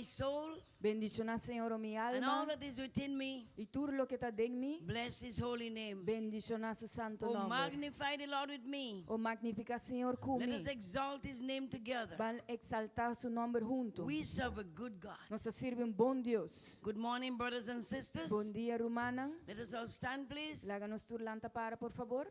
soul, Bendishoná Señor, o mi and all alma, that is within me. i tur loke ta den mi. Bless his holy name. Bendishoná su santu Oh, nòmber. magnify the Lord with me. O magnifiká Señor ku Let mi. us exalt his name together. Ban eksaltá su nòmber huntu. We serve a good God. Nos ta sirbi un bon Dios. Good morning, brothers and sisters. Bon dia, rumannan. Let us all stand, please. Laga nos tur lanta para, por fabor.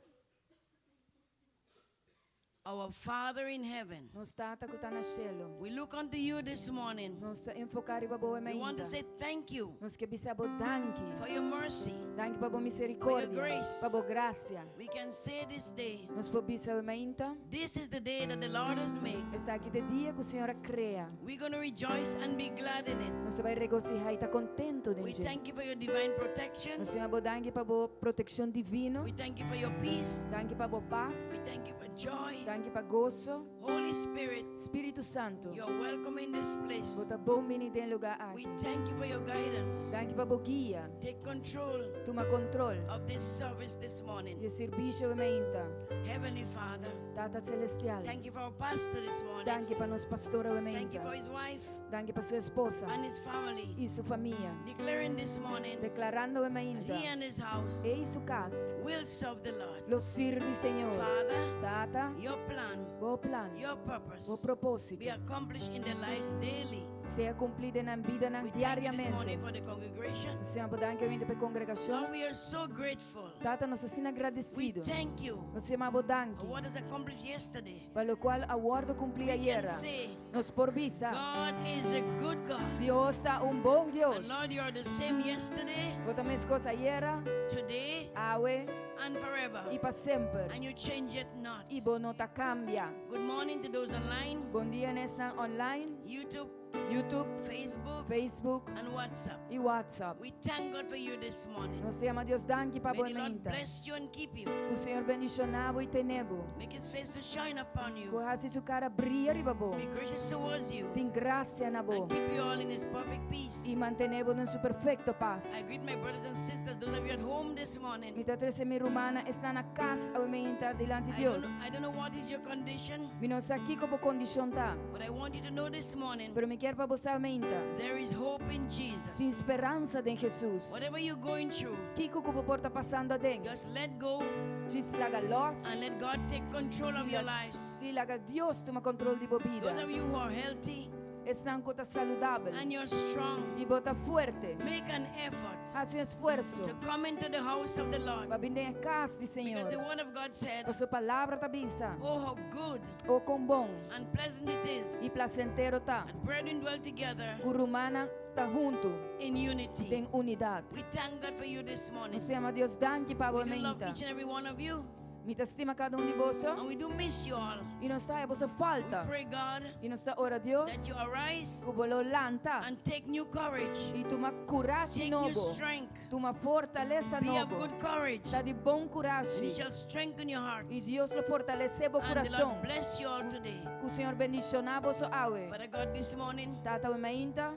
Our Father in heaven, Nos Tata ku ta na shelu. we look unto you this morning. Nos ta enfoká riba bo We want mainta. to say thank you Nos ke bisa bo danki. for your mercy. Danki pa bo miserikòrdia, grace. pa bo grasia. We can say this day, Nos por bisa awe mainta, this is the day that the Lord has made. Esaki ta e dia ku Señor a krea. We're going to rejoice and be glad in it. Nos ta bai regosihá i ta kontentu den We dje. thank you for your divine protection. Nos yama bo danki pa bo protekshon divino. We thank you for your peace. Danki pa bo pas. We thank you for joy. Danki pa goso. Holy Spirit, Spiritu Santu, you're welcome in this place. bo ta bon bini den lugá We aki. thank you for your guidance. Danki pa bo guia. Take control Tuma kontrol of this service this morning. di e sirbisio awe mainta. Heavenly Father, Tata Celestial, thank you for our pastor this morning. danki pa nos pastor awe Thank you mainta. for his wife Danki pa su esposa and his family. i su famia. Declaring this morning Deklarando awe that mainta, he and his house e i su kas will serve the Lord. lo sirbi Señor. Father, Tata, your plan, bo plan, your purpose bo propósito be accomplished in their lives daily. sea kumplí den nan bidanan We thank you this morning diariamente. for the congregation. Nos yama bo danki awe pa e kongregashon. Lord, we are so grateful. Tata, nos ta asina We agradesido. thank you Nos yama bo for danki what is accomplished yesterday. pa lokual a wòrdu kumplí We can ayera. say, Nos por bisa, God is a good God. Dios ta un bon Dios. And Lord, you are the same yesterday, Bo ta meskos ayera, today, awe and forever. i pa semper. And you change it not. I bo no ta kambia. Good morning to those online, Bon dia na esnan online, YouTube, YouTube, Facebook, Facebook and WhatsApp. i WhatsApp. We thank God for you this morning. Nos ta yama Dios danki pa May bo the Lord mainta. bless you and keep you. Ku Señor bendishoná bo i tene bo. Make his face to shine upon Ku you. hasi su kara bria riba bo. Be gracious towards you. Tin grasia na bo. And keep you all in his perfect peace. I mantené bo den su perfekto pas. I greet my brothers and sisters, those of you at home this morning. Mi ta trese mi rumannan esnan na kas awe mainta dilanti I don't, Dios. know, I don't know what is your condition, Mi no sa kiko bo kondishon ta, but I want you to know this morning pero mi kier pa bo sa mainta. there is hope in Tin Jesus. speransa den Jesus. Whatever you're going through, Kiko ku bo por ta pasando aden. just let go Djis laga lòs and let God take control of your lives. i laga Dios tuma kontrol di bo Those bida. of you who are healthy Esnan ku ta saludabel and you're strong, i bo ta fuerte, make an effort hasi un esfuerso to come into the house of the Lord. pa bin den e kas di Because the Señor. Word of God said, Pasobra palabra ta bisa, Oh, how good O kon bon and pleasant it is i plasentero ta that brethren dwell together ku rumannan ta huntu in unity. den unidat. We thank God for you this morning. Nos ta yama Dios danki pa bo We do love mainta. each and every one of you, Mi ta stima kada un di boso and we do miss you all. i nos ta haya boso We falta. pray, God, I nos ta ora Dios that you arise ku bo lo lanta and take new courage, i tuma kurashi take new nobo, strength, tuma fortalesa be of nobo, good courage, ta di bon and He kurashi shall strengthen your heart. i Dios lo fortalesé bo And the kurason. Lord bless you all today. Ku Señor bendishoná boso awe. Father God, this morning Tata awe mainta,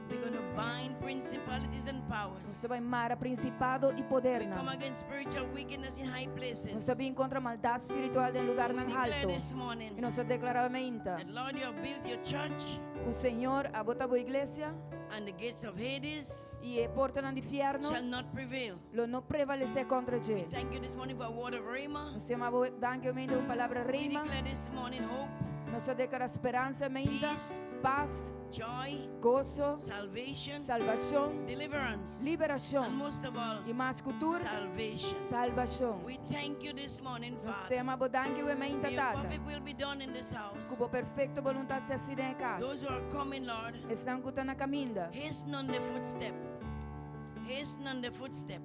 we're going to bind principalities and nos powers. ta bai mara prinsipado i We podernan. come against spiritual wickedness in high Nos places. ta bin kontra maldat spiritual den We lugarnan declare haltu. this morning I nos ta deklará awe mainta that, Lord, you have built your church ku Señor a bo ta bo iglesia and the gates of Hades i e portanan di fièrnu shall not prevail. lo no prevalesé kontra dje. Thank you this morning for a word of Rhema. Nos ta yama bo danki awe mainta un palabra We rema. declare this morning hope, Nos ta deklará speransa mainta, peace, pas, joy, goso, salvation, salbashon, deliverance, and liberashon most of all, i mas ku tur, salvation. salbashon. We thank you this morning, Nos ta Father. yama bo danki awe mainta, May your Tata. perfect will be done in this Ku house. bo perfekto boluntat sea hasí den e kas. Those who are coming, Lord, Esnan ku ta na kaminda, hasten on the footstep. Hasten on the footstep.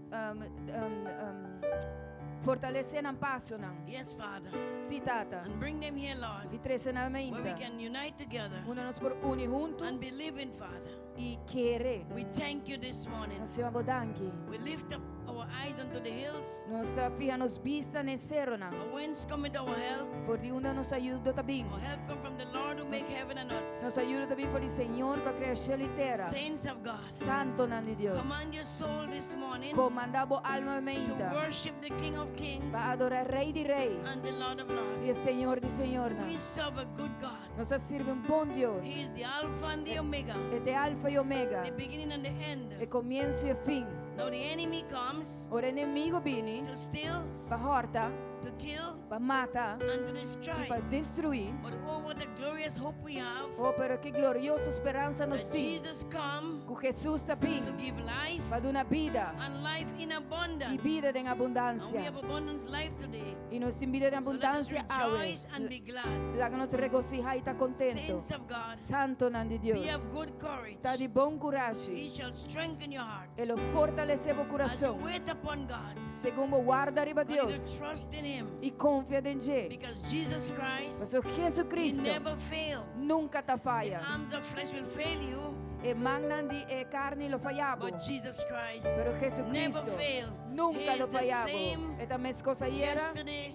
Fortalesé nan pasonan. Yes, Father. Sí, Tata. And bring them here, Lord, I trese nan where we mainta. can unite together Unda nos por uni huntu and believe in, Father. i kere. We thank you this morning. Nos ta yama bo danki. We lift up our eyes unto the hills. Nos ta fiha nos bista na e seronan. Whence cometh our help? For di unda nos ayudo ta bin. Our help come from the Lord who make heaven and earth. Nos ayudo ta bin for di Señor ku a krea shelu i tera. Saints of God, Santonan di Dios. command your soul this morning Komandá bo alma to mainta worship the King of Kings pa adorá Rei di Rei and the Lord of Lords. i e Señor di Señornan. We serve a good God. Nos ta sirbi un bon Dios. He is the Alpha and the Omega, E ta e Alfa i Omega, the beginning and the end. e komienso i e fin. Now the enemy comes Ora enemigu bini to steal, pa hòrta, to kill, pa mata and to i destroy. pa destruí. But oh, what a glorious hope we have Oh, pero ki glorioso speransa nos that tin Jesus come ku Jesus ta bin to give life pa duna bida and life in i abundance. bida den And we abundansia. have abundance life today. I nos tin bida den So let us abundansia awe. rejoice and be glad. Laga nos regosihá i ta kontentu. Saints of God, Santonan di be Dios, of good courage. ta di bon He kurashi. shall strengthen your heart. E lo fortalesé bo As you kurason. wait upon God, Segun bo warda riba continue Dios to trust in Him. i konfia den dje. Because Jesus Christ, Pasobra He Jesucristo never fail. nunka ta The faya. arms of flesh will fail you, E mannan di e karni lo faya bo. but Jesus Christ Pero never Jesucristo fail. nunka He lo is the faya bo. same E ta meskos ayera, yesterday,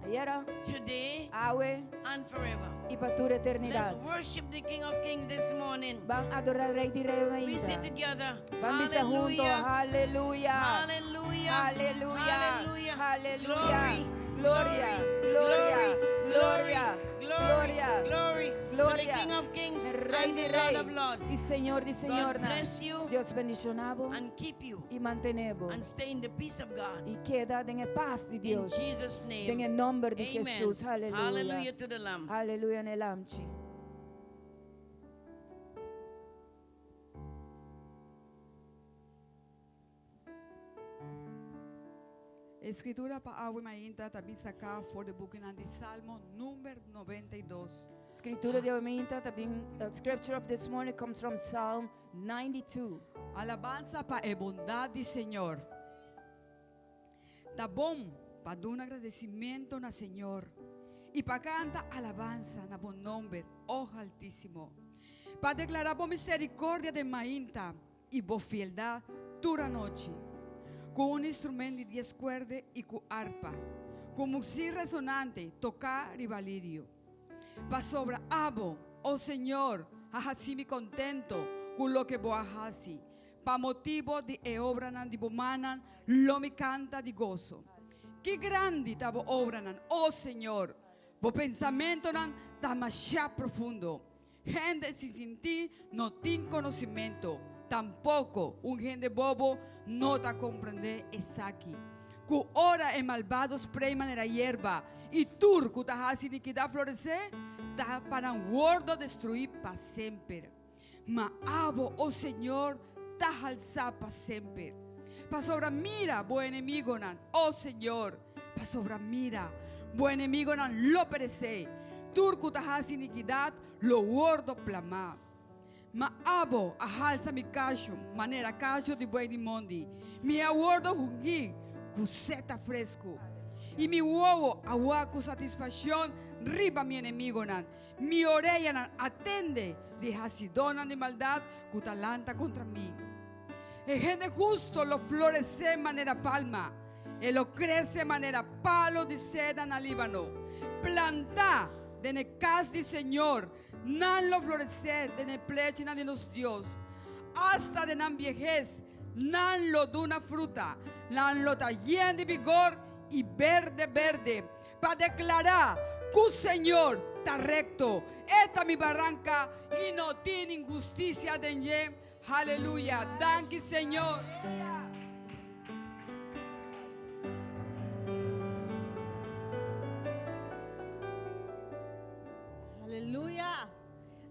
ayera, today, awe and forever. i pa tur Let's eternidat. worship the King of Kings this morning. Ban adorá Rei di Rei We say mainta. together, Ban bisa huntu, Hallelujah, aleluya. Hallelujah, Aleluya. Hallelujah, Aleluya. Glory, Gloria, gloria, gloria, glory, gloria, glory, to the gloria. King of Kings E Rei and di the Lord Rei of Lords. i Señor di Señornan. bless you. Dios bendishoná bo And keep you i mantené bo. and stay in the peace of God. I keda den e pas di In Dios. Jesus' name. Den e nòmber di Amen. Jesus. Aleluya. Hallelujah to the Lamb. Aleluya na e Lamchi. Escritura pa awe mainta ta bin saká for di buki di Salmo number 92. Scritura di awe mainta ta bin uh, scripture of this morning comes from Psalm 92. Alabansa pa e bondat di Señor. Ta bon pa duna gradisimentu na Señor. I pa kanta alabansa na bo nòmber, o Altísimo. Pa deklará bo miserikòrdia di mainta i bo fieldat tur anochi. Ku un instrumènt di 10 kuèrdè i ku arpa. Ku músika resonante, toká riba lirio. Pasobra abo, o Señor, a hasi mi kontentu ku loke bo a hasi. Pa motibu di e obranan di bo mannan, lo mi kanta di goso. Ki grandi ta bo obranan, o Señor. Bo pensamentunan ta masha profundo. Hende sin sintí no tin konosementu. Tampoko un hende bobo no ta komprondé esaki. Ku ora e malbado sprei manera yerba i tur ku ta hasi inikidat floresé, ta pa nan wòrdu destruí pa semper. Ma abo, o Señor, ta halsá pa semper. Pasobra mira, bo enemigunan, o Señor, pasobra mira, bo enemigunan lo peresé. Tur ku ta hasi inikidat lo wòrdu plamá. Ma abo a halsa mi kachu, manera kachu di buey di mondi. Mi a wòrdu ungí ku zeta fresku. I mi wowo a wak ku satisfakshon riba mi enemigunan. Mi oreanan a tende di hasidónan di maldat ku ta lanta kontra mi. E hende hustu lo floresé manera palma. E lo krese manera palu di seda na Líbano. Plantá den kas di Señor, nan lo floresé den plenchinan di nos Dios. Asta den nan biehes, nan lo duna fruta. Nan lo ta yen di vigor i bèrdè bèrdè. Pa deklará ku Señor ta rekto. E ta mi baranka i no tin inhustisia den dje. Aleluya. Danki Señor. Aleluya.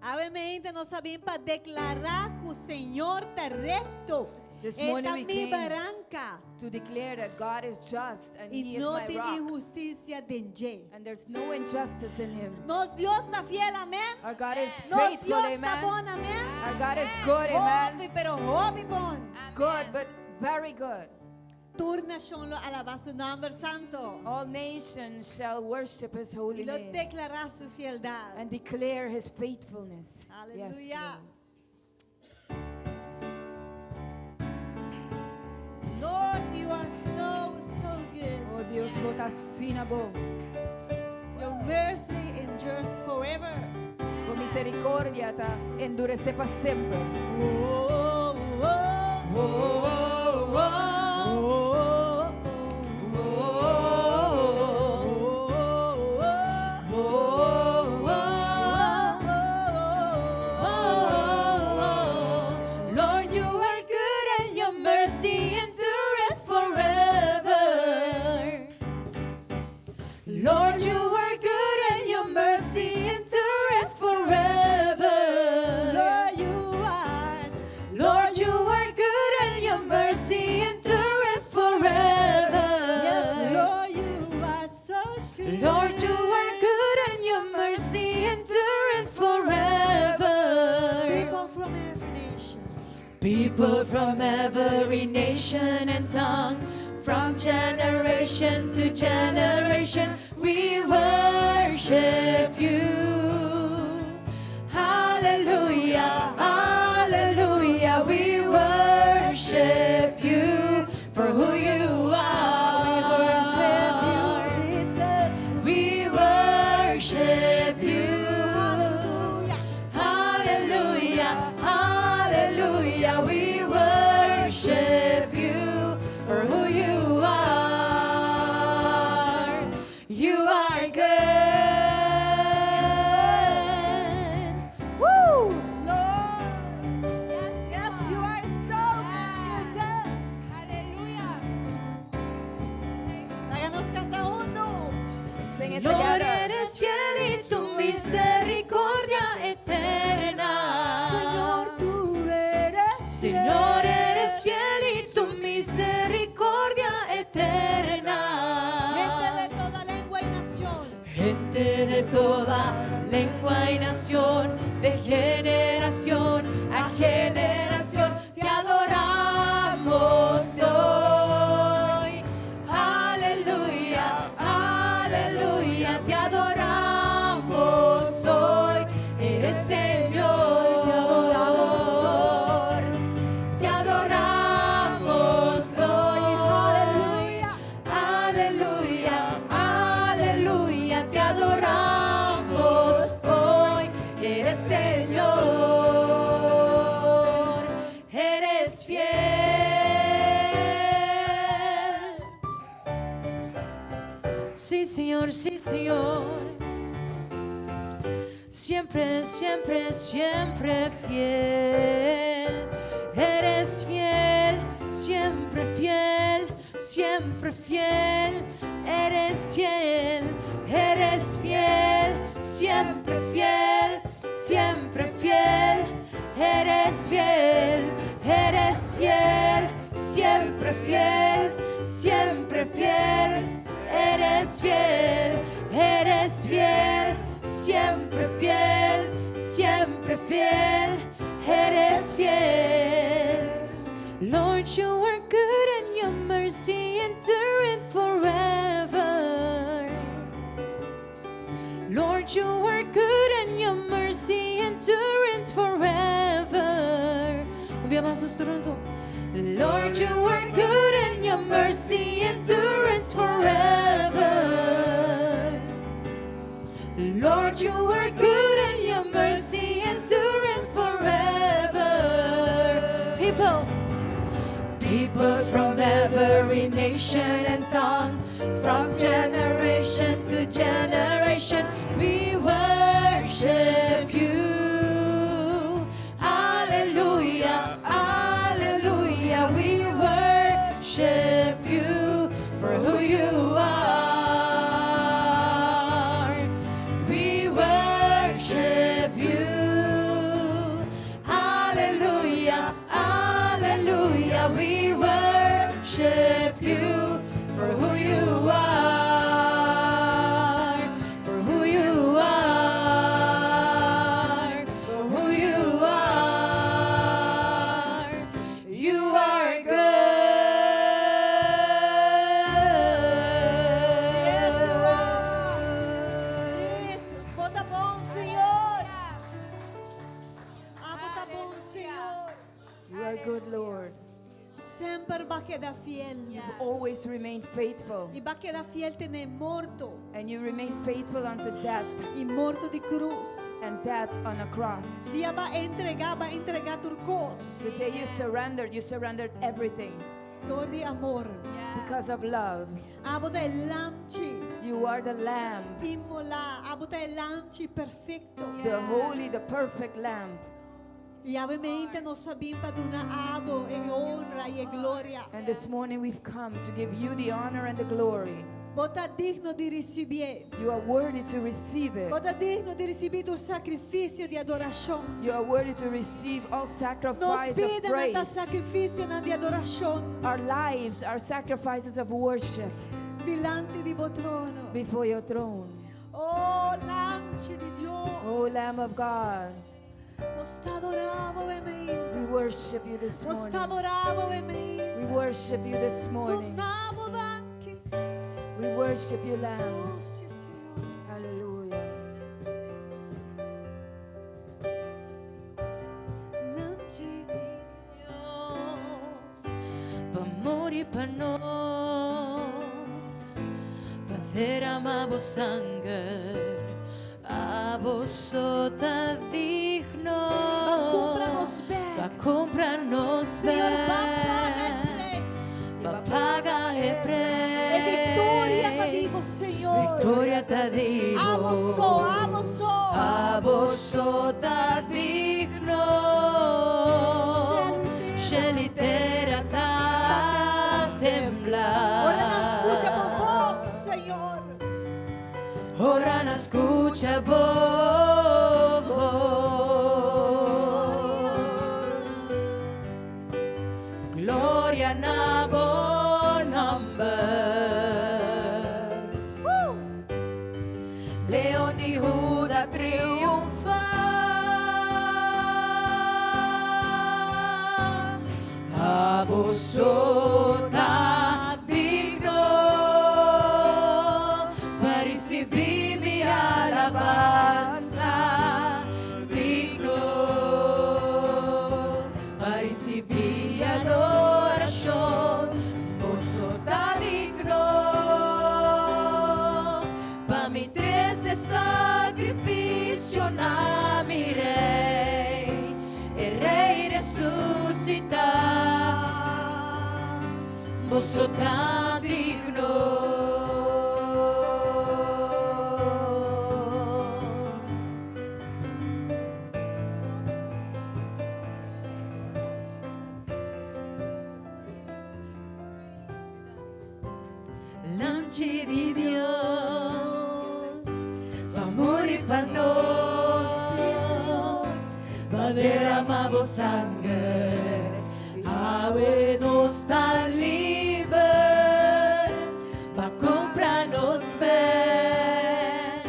Awe mainta nos a bin pa deklará ku Señor ta rekto. This morning E ta we mi came baranka. to declare that God is just and I He is no my tin rock. inhustisia den dje. And there's no injustice in Him. Nos Dios ta fiel, amèn. Our God is Nos faithful, Dios ta amen. bon, amèn. Our God is good, amen. Hopi, pero hopi bon. Good, but very good. Tur nashon lo alabá su nòmber santu. All nations shall worship His holy I lo name deklará su fieldat. and declare His faithfulness. Yes, Aleluya. Lord. Lord, you are Dios, bo ta asina bon. Your mercy endures forever. Bo misericordia ta endurece pa semper. Lord, you are good and your mercy endureth forever. Lord, you are good and your mercy endureth forever. Lord, you are. Lord, you are good and your mercy endureth forever. Yes, Lord, you are so good. Lord, you are good and your mercy endureth forever. People from every nation. People from every nation and tongue, from generation to generation, we worship you. Hallelujah, hallelujah, we worship you for who you are. We worship you, Jesus. We worship you. Hallelujah. Hallelujah, hallelujah, we worship you for who you are. You are good. Woo! Lord. Yes, yes, you are so good, Jesus. Hallelujah. Laga nos canta hunto. Sing it Señor, together. eres fiel y tu misericordia eterna. Señor, tú eres Señor, fiel. eres fiel y tu misericordia eterna. Gente de toda lengua y nación. Gente de toda lengua y nación, de generación a generación, te adoramos hoy. Aleluya, aleluya, te adoramos hoy. Eres Señor, Te adoramos hoy. Te adoramos hoy. Aleluya. Aleluya, aleluya, te adoramos hoy. Eres Señor, eres fiel. Sí, Señor, sí, Señor. Siempre, siempre, siempre fiel. Eres fiel, siempre fiel, siempre fiel. Eres fiel, eres fiel, siempre fiel, siempre fiel. Eres fiel, eres fiel, siempre fiel, siempre fiel. Eres fiel, eres fiel, siempre fiel, siempre fiel, eres fiel. Lord, you are good and your mercy endureth forever. Lord, you are good and your mercy endureth forever. Obviamente, Toronto. Lord, you are good and your mercy endureth forever. Lord, you are good and your mercy endureth forever. People, people from every nation and tongue, from generation to generation, we worship you. Hallelujah, hallelujah, we worship you for who you are. We worship you. Hallelujah, hallelujah, we worship you for who you are, for who you are, for who you are. You are good. Yes, you are. Jesus, bo ta bon, Señor. Abo ta bon, Señor. You are good, Lord. Semper b'a keda fiel. You've always remained faithful. I b'a keda fiel te na morto. And you remain faithful unto death I morto di krus. And death on a cross. Dia b'a entregá, b'a entregá tur kos. The day you surrendered everything Dor di amor. Because of love. Abo ta e lamchi. You are the Lamb, Inmolá. Abo ta e lamchi perfekto. The holy, the perfect Lamb. I awe mainta nos a bin pa duna abo e honra i e gloria. And this morning we've come to give you the honor and the glory. Bo ta digno di risibí. You are worthy to receive it. Bo ta digno di risibí tur sakrifisio di adorashon. You are worthy to receive all Nos sacrifice of bida nan ta praise. sakrifisionan di adorashon Our lives are sacrifices of worship dilanti di bo trono. Before your throne. Oh, Lamchi di Dios. Oh, Lamb of God, Nos ta adorá bo we worship you this Nos morning. ta adorá bo We worship you this morning. Duna bo danki. We worship you, Lamb. Oh, sí, Señor. Hallelujah. Lamchi di Dios, pa muri pa nos, pa derama bo sanger, abo so ta digno. B'a kumpra nos bèk. B'a kumpra nos Señor, b'a paga bèk. e preis. B'a paga e E viktoria ta preis. di bo, Señor. Viktoria ta di bo. Abo so, abo so. Abo so ta digno. Shelu I tera ta tembla. Ora nan skucha bo bos, Señor. Ora nan skucha bo bos. Gloria na bo nòmber. Leon di Huda triunfá. Abo so ta digno pa risibí mi alabansa. Digno pa risibí adorashon. Bo so ta digno pa mi trese sakrifisio na mi Rei, e Rei resusitá. Bo so ta digno. Lamchi di Dios, b'a muri pa nos, b'a derama bo sanger, awe nos ta liber, b'a kumpra nos bèk,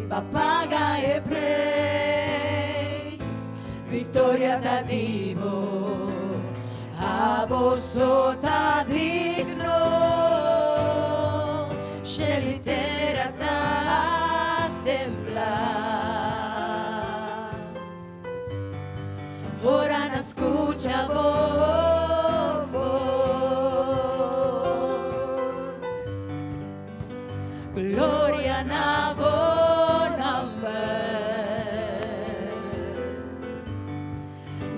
b'a paga e preis, viktoria ta di bo, abo so ta digno, shelu i tera ta tembla. Ora nan skucha bo bos. Gloria na bo nòmber.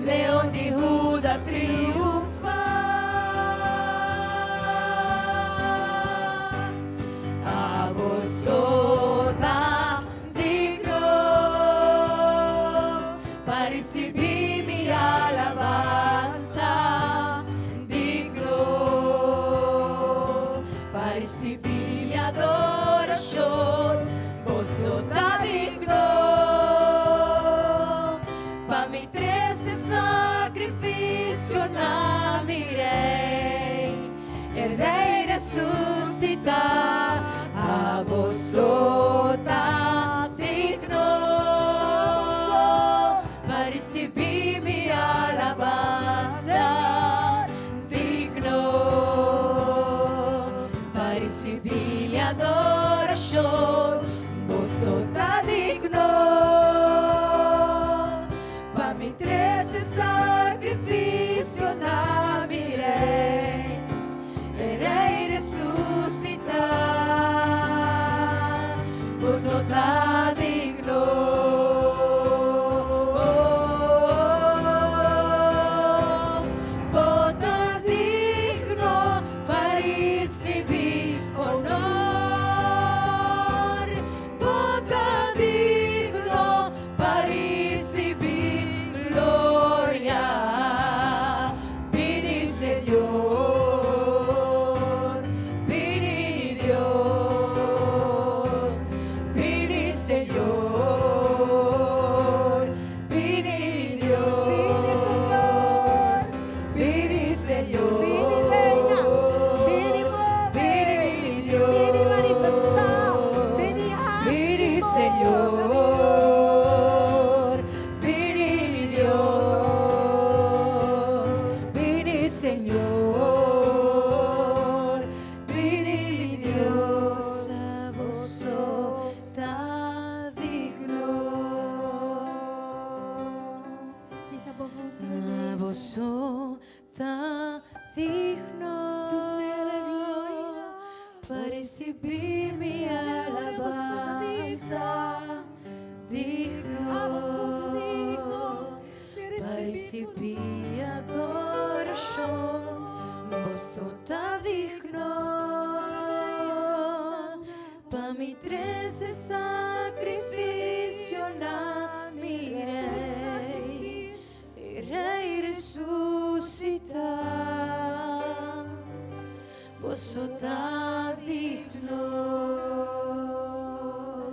Leon di Huda triunfá. Abo so ta digno pa risibí mi alabansa. Digno pa risibí mi adorashon. Bo so ta digno pa mi trese sakrifisio na mi Rei, e Rei resusitá. Abo so ta digno pa risibí mi alabansa. Digno pa risibí mi adorashon. Bo so ta digno pa mi trese sakrifisio na mi Rei. Bini, Señor. Bini reina, bini move, Bini, mi Dios. Bini manifestá, bini hasi, Bini, Señor. Señor. Bini, mi Dios. Bini, Señor. Bini, mi Dios. Abo so ta digno. Hisa bo bos Abo so ta digno. Pa risibí mi alabansa. Digno. Abo so ta digno Pa risibí adorashon. Bo so ta digno. Pa mi trese sakrifisio na mi Rei. Rei resusitá. Bo so ta digno.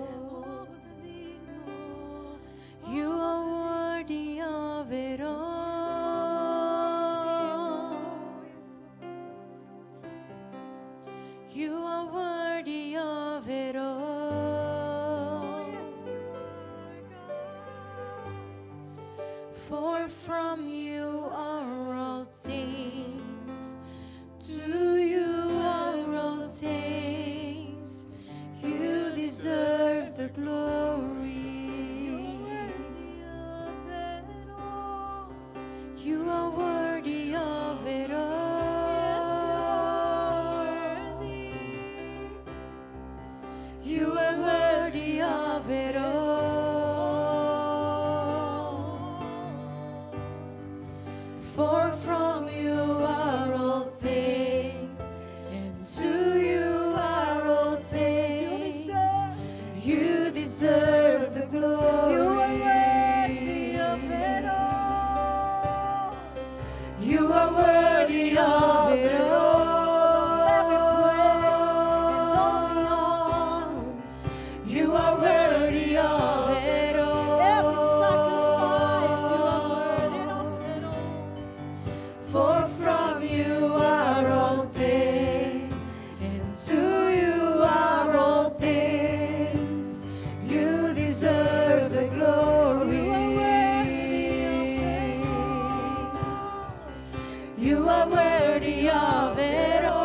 Oh, bo ta digno. You are worthy of it all. You are worthy of it all. Yes, you are, God. For from you are all things, to you are all things. You deserve the glory. Worthy of it all. You are worthy of it Yes, all. you are worthy. You are worthy of it all. For from you are all things, and to you are all You things. deserve. You deserve the glory. You are worthy of it all. You are worthy of it all. Every praise and all the honor. You are worthy of it all. Every sacrifice, you are worthy of it all. For from you are all things, and to you are all things. You deserve the glory. You are worthy of it all. You are worthy of it all.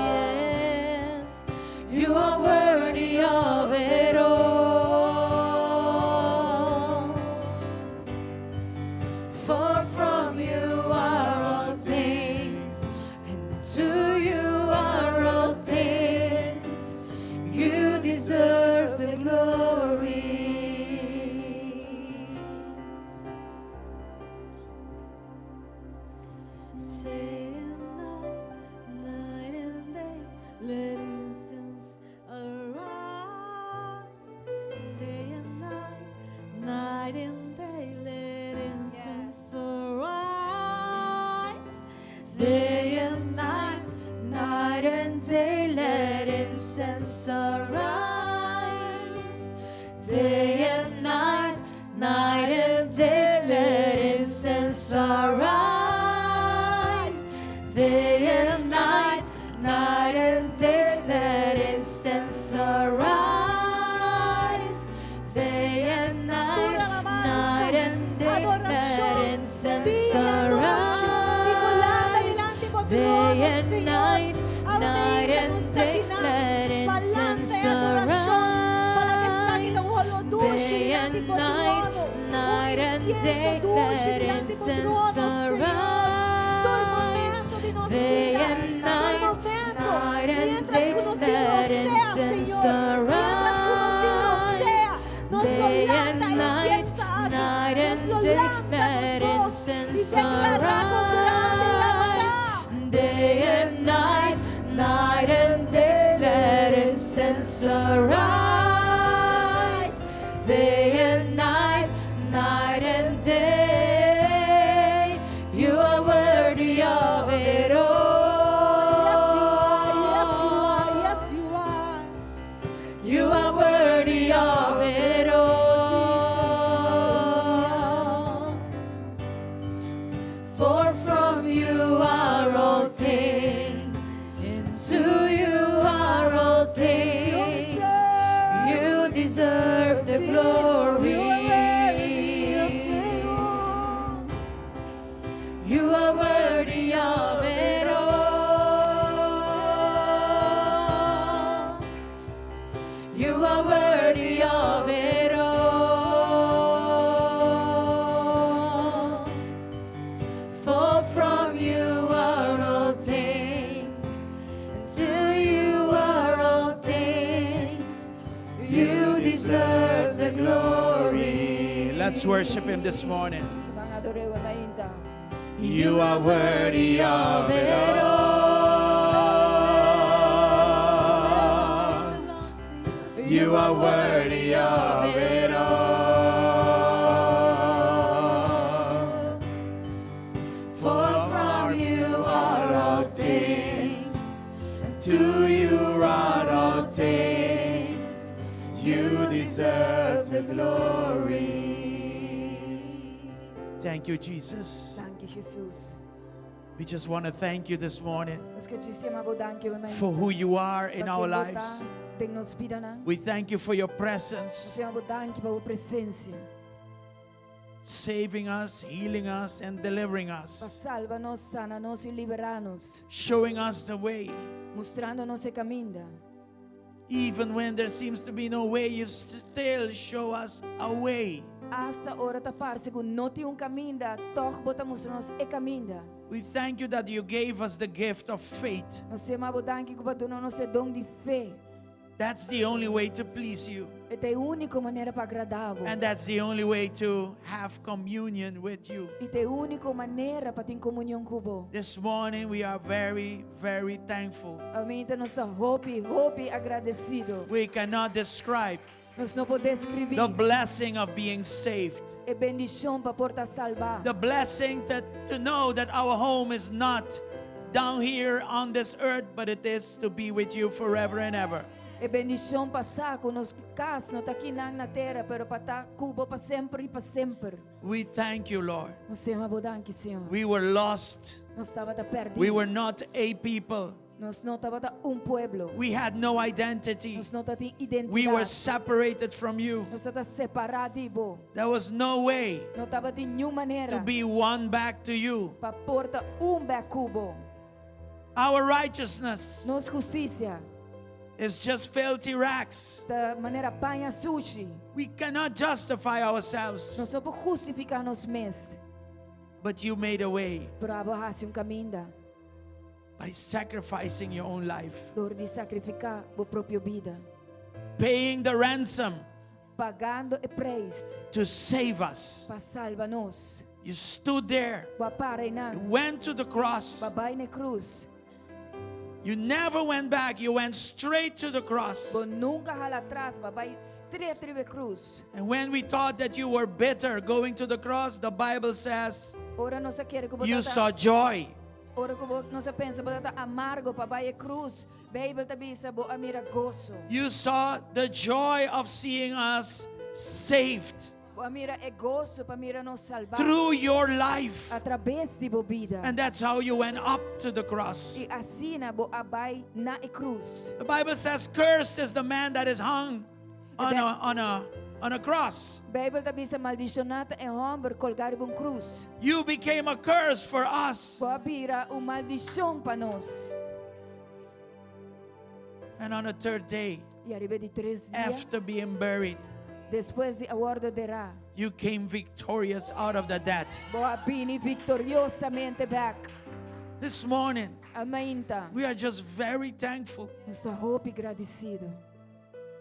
Yes, you are worthy of it all. For from you are all things, and to you are all things. You deserve the glory. Day and night, night and day, let incense arise. Day and night, night and day, let incense arise. Day and night, night and day, let incense arise. Day and night, night and day, let incense arise. Day and night, night and day, let incense arise. Day and night, Tur alabansa, night and day, let adorashon, incense dia i anochi, di ku lanta arise. dilanti bo Day trono, and Señor. night, night Awe and nos day, let Pa lanta incense e adorashon, pa laga esaki ta arise. un holó dushi Day dilanti and bo night, trono. night Un and insienso day, dushi let dilanti bo incense trono, Señor. Tur arise. momento di nos Day bida, and tur night, momento, night and mientras day, ku nos tin let rosea, incense Señor, mientras ku nos tin arise. rosea, nos lo Day and lanta night, incienso aki, night nos and lo day, lanta let nos bos i incense deklará kon grandi arise. ta. Day and night, night and day, let incense arise. Day and night, night and day, you are worthy of it all. Yes, you are, yes, you are, yes, you are. You are worthy of it all. For from you are all things, and to you are all things. You deserve the glory. You are worthy of it all. You are worthy of it all. For from you are all things, and to you are all things. You deserve the glory. Let's worship him this morning. Ban ador'é awe mainta. You are worthy of it all. You are worthy of it all. For from you are all things, and to you are all things. You deserve the glory. Thank you, Jesus. Danki, Jesus. We just want to thank you this morning Nos ke yama bo danki awe mainta. for who you are in our lives. Den nos bidanan. We thank you for your presence, Nos yama bo danki pa bo presensia. saving us, healing us, and delivering Pa us, salba nos, sana nos i liberá nos. showing us the way. Mustrando nos e kaminda. Even when there seems to be no way, you still show us a way. Asta ora ta parse ku no tin un kaminda, toch bo ta mustra nos e kaminda. We thank you that you gave us the gift of faith. Nos ta yama bo danki ku bo a duna nos e don di fe. That's the only way to please you. E ta e úniko manera pa agradá bo. And that's the only way to have communion with you. I ta e úniko manera pa tin komunion ku bo. This morning we are very, very thankful. Awe mainta nos ta hopi, hopi agradesido. We cannot describe Nos no por deskribí the blessing of being saved. e bendishon pa por ta salbá. The blessing that to know that our home is not down here on this earth, but it is to be with you forever and ever. E bendishon pa sa ku nos kas no ta aki na tera, pero pa ta ku bo pa semper i pa semper. We thank you, Lord. Nos ta yama bo danki, Señor. We were lost. Nos tabata pèrdí. We were not a people. Nos no tabata un pueblo. We had no identity. Nos no tabatin identidat. We were separated from you. Nos tabata separá di bo. There was no way No tabatin ningun manera to be one back to you. pa por ta un bèk ku bo. Our righteousness Nos hustisia is just filthy rags. ta manera paña sushi. We cannot justify ourselves. Nos no por hustifiká nos mes. But you made a way Pero abo a hasi un kaminda. by sacrificing your own life, Dor di sakrifiká bo propio bida. paying the ransom Pagando e preis to save us. pa salba nos. You stood there, Bo a para you einan. went to the cross. Bo a bai na krus. You never went back, you went straight to the cross. Bo nunka a hala atras, bo a bai straight riba krus. And when we thought that you were bitter going to the cross, the Bible says Ora nos a kere ku bo you tabata saw joy. Ora ku bo nos a pensa bo tabata amargo pa bai e krus. Beibel ta bisa bo a mira goso. You saw the joy of seeing us saved Bo a mira e goso pa mira nos salbá. through your life. Atraves di bo bida. And that's how you went up to the cross. I asina bo a bai na e krus. The Bible says, Cursed is the man that is hung on a cross. Beibel ta bisa maldishoná ta e hòmber kolgá riba un krus. You became a curse for us. Bo a bira un maldishon pa nos. And on the third day, I ariba di tres dia, after being buried, despues di a wòrdu derá, you came victorious out of the dead. bo a bini viktoriosamente bèk. This morning, Awe mainta. we are just very thankful Nos ta hopi gradisido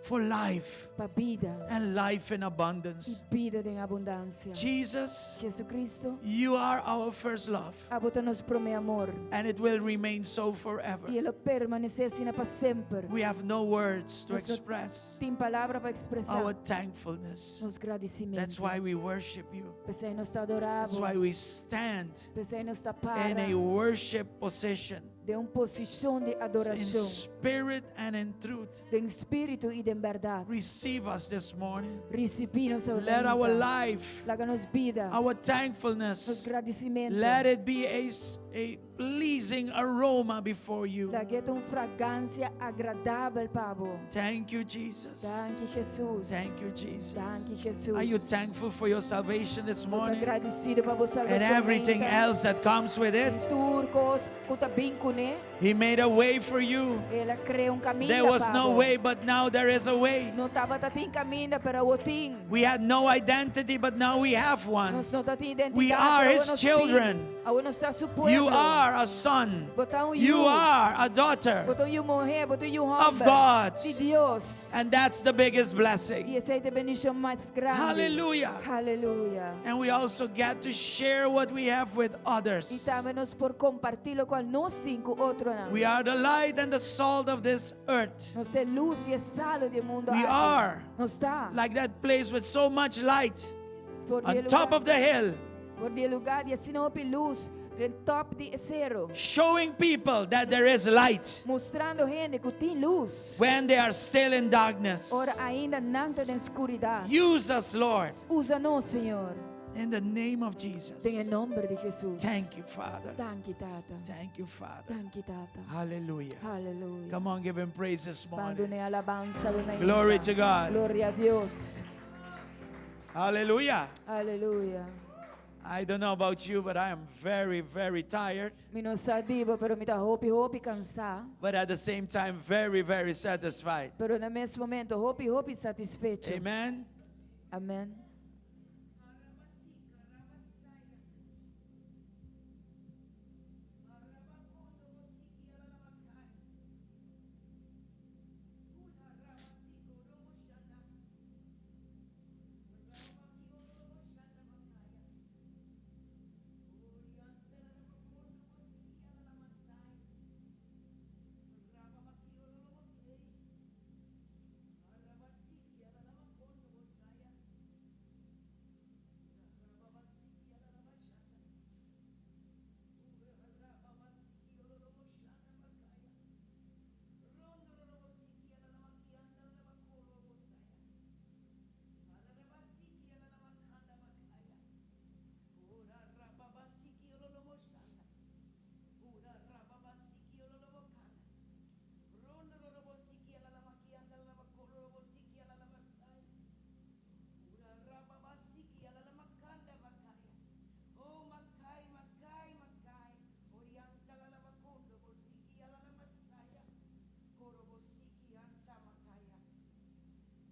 for life pa bida and life in abundance. bida den abundansia. Jesus, Jesucristo, you are our first love, abo ta nos promé amor. and it will remain so forever. I e lo permanesé asina pa semper. We have no words to Nos no express tin palabra pa ekspresá our thankfulness. nos gradisimentu. That's why we worship you. P'esei nos ta adorá bo. That's why we stand P'esei nos ta para in a worship position. Den un posishon di In adorashon. spirit and in truth. Den spiritu i den bèrdat. Receive us this morning. Risibí nos Let our awe. life, Laga nos bida, our nos thankfulness, gradisimentu. let it be a, s- a pleasing aroma before you. Lag'é ta un fragansia agradabel pa bo. Thank you, Jesus. Danki Jesus. Thank you, Jesus. Danki Jesus. Are you thankful for your salvation this Bo ta morning? gradisido pa bo And everything salvashon. else that comes with it? Tur kos ku ta bin kuné, He made a way for you. el a krea un kaminda There was no pa bo. way, but now there is a way. No tabatin kaminda, pero awor tin. We had no identity, but now we have one. Nos no tabatin identidat, We are pero his nos children. tin. Awor nos ta su pueblo. You are a son. Bo ta un You yu. are a daughter. Bo ta un yu muhé, bo ta un yu Of hòmber. God. Di Dios. And that's the biggest blessing. I esei ta e bendishon mas grandi. Hallelujah. Hallelujah. And we also get to share what we have with I others. tambe nos por kompartí loke nos tin ku otronan. We are the light and the salt of this earth. Nos ta lus i salu di mundu We aki. are Nos ta. Like that place with so much light For di on lugar, top of the hill, for di lugá di asina hopi lus, den top di seru. showing people that there is light Mustrando hende ku tin lus. when they are still in darkness. Ora ainda nan ta den skuridat. Use us, Lord, Usa nos, Señor. in the name of Jesus. Den nòmber di Jesus. Thank you, Father. Danki, Tata. Thank you, Father. Danki, Tata. Hallelujah. Hallelujah. Come on, give him praise this morning. Ban dun'é alabansa awe Glory to God. Gloria na Dios. Hallelujah. Hallelujah. I don't know about you, but I am very, very tired, Mi no sa di bo, pero mi ta hopi hopi kansá. but at the same time, very, very satisfied. Pero na mes momento, hopi hopi satisfecho. Amen. Amèn.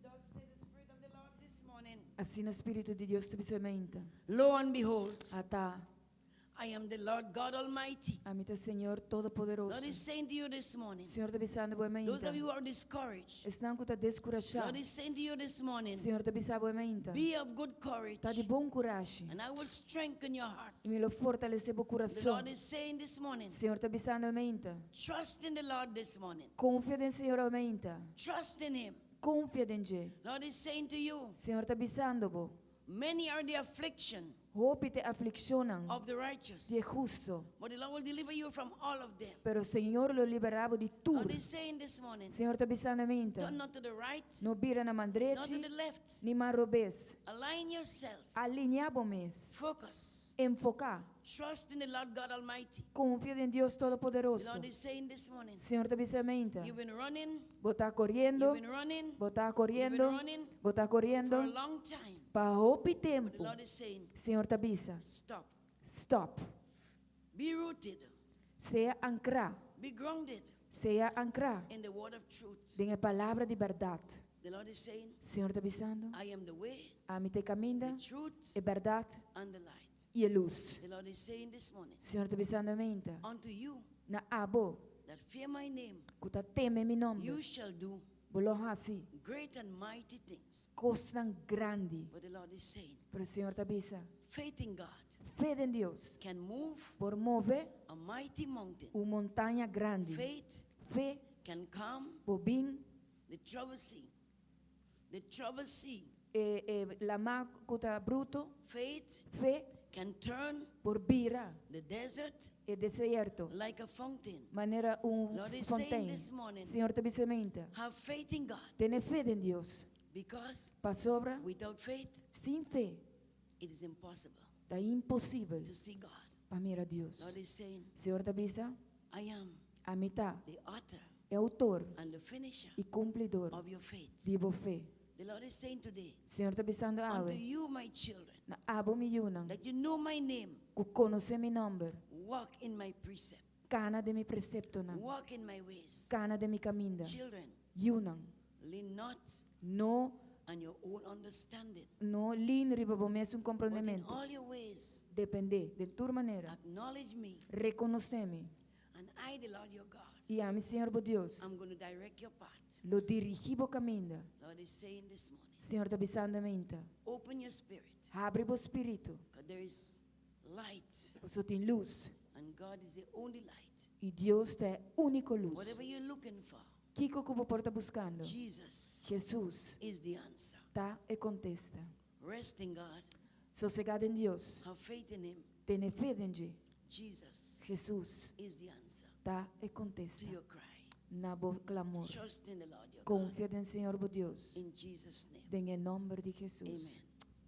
Thus said the Spirit of the Lord this morning. Asina Spiritu di Dios ta bisa mainta. Lo and behold, Ata, I am the Lord God Almighty. ami ta Señor Todopoderoso. Lord is saying to you this morning, Señor ta bisando bo those mainta. of you who are discouraged, Esnan ku ta deskurashá. Lord is saying to you this morning, Señor ta bisa bo mainta. be of good courage, Ta di bon kurashi. and I will strengthen your heart. I mi lo fortalesé bo The kurason. Lord is saying this morning, Señor ta bisando mainta. trust in the Lord this morning. Konfia den Señor mainta. Trust in Him. Konfia den dje. Lord is saying to you, Señor ta bisando bo. many are the affliction Hopi ta e aflikshonnan of the righteous, di e hustu. but the Lord will deliver you from all of them. Pero Señor lo liberá bo di tur. Lord is saying this morning, Señor ta bisando mainta. turn not to the right, No bira na man not to drechi, the left. ni man robes. Align yourself. Alineá bo mes. Focus. Enfoká. Trust in the Lord God Almighty. Konfia den Dios The Todopoderoso. Lord is saying this morning, Señor ta bisa mainta. you've been running, Bo ta koriendo, you've been running bo ta koriendo, running bo ta for a koriendo long time. pa hopi But the tempu. Lord is saying, Señor ta bisa, stop. stop. Be rooted, Sea ankrá, be grounded sea ankrá in the word of truth. den e palabra di bèrdat. The Lord is saying, Señor ta bisando, I am the way, ami ta e kaminda, the truth, e bèrdat and the light. i e lus. The Lord is saying this morning, Señor ta bisando mainta, unto you na abo that fear my name, ku ta teme mi nòmber, you shall do bo lo hasi great and mighty things. kosnan grandi. But the Lord is saying, Pero Señor ta bisa, faith in God fe den Dios can move por move a mighty mountain. un montaña grandi. Faith Fe can calm por bin the troubled sea. The troubled sea. eh, eh, laman ku ta brutu. Faith Fe Can turn Por bira the desert e desierto like a fountain. manera un Lord is saying fontein. this morning, Señor ta bisa mainta. Have faith in God Tene fe den Dios. because Pasobra, without faith, sin fe, it is impossible ta imposibel to see God. pa mira Dios. Lord is saying, Señor ta bisa, I am ami ta the author e outor and the finisher i kumplidó of your faith. di bo fe. The Lord is saying today, Señor ta bisando unto awe, you, my children, na abo mi yunan, that you know my name, ku konosé mi nòmber, walk in my precept, kana den mi preseptonan, walk in my ways. kana den mi kaminda. Children, Yunan, lean not no on your own understanding, no lean riba bo mes un but in komprondementu. all your ways, Dependé di tur manera. acknowledge me, Rekonosé mi. and I, the Lord your God, I ami, Señor bo Dios, I'm going to direct your path. lo dirigí bo kaminda. Lord is saying this morning, Señor ta bisando mainta. open your spirit, Habri bo spiritu. because there is light, Paso tin lus. and God is the only light. I Dios ta e úniko lus. Whatever you're looking for, Kiko ku bo por ta buskando. Jesus Jesus is the answer. ta e kontesta. Rest in God, Sosegá den Dios. have faith in Him. Tene fe den dje. Jesus Jesus is the answer ta e to kontesta. your cry. Na bo klamor. Trust in the Lord your God. Konfia den Señor bo Dios. In Jesus' name. Den e nòmber di Jesus.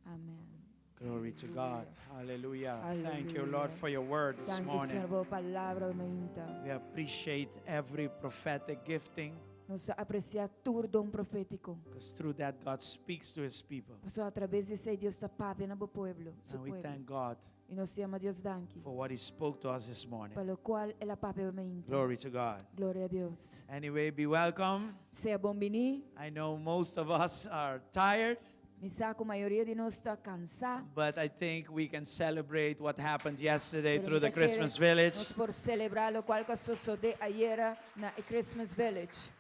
Amen. Amèn. Glory to God. Hallelujah. Thank you, Lord, Hallelujah. for your word this Danki, morning. Señor, pa bo palabra mainta. We appreciate every prophetic gifting Nos ta apresiá tur don profétiko. because through that God speaks to his people. Paso atraves di esei Dios ta papia na bo pueblo, su And we pueblo. thank God I nos ta yama Dios danki. for what he spoke to us this morning. Pa lokual el a papia mainta. Glory to God. Gloria na Dios. Anyway, be welcome. Sea bon biní. I know most of us are tired, Mi sa ku mayoria di nos ta kansá. but I think we can celebrate what happened yesterday Pero through the mi ta kere Christmas village. Nos por selebrá lokual a sosodé ayera na Christmas Village.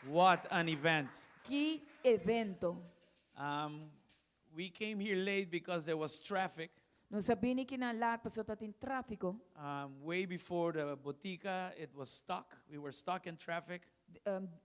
What an event. Ki evento. We came here late because there was traffic. Nos a bini akinan lat paso tabatin tráfiko. Way before the botica, it was stuck. We were stuck in traffic.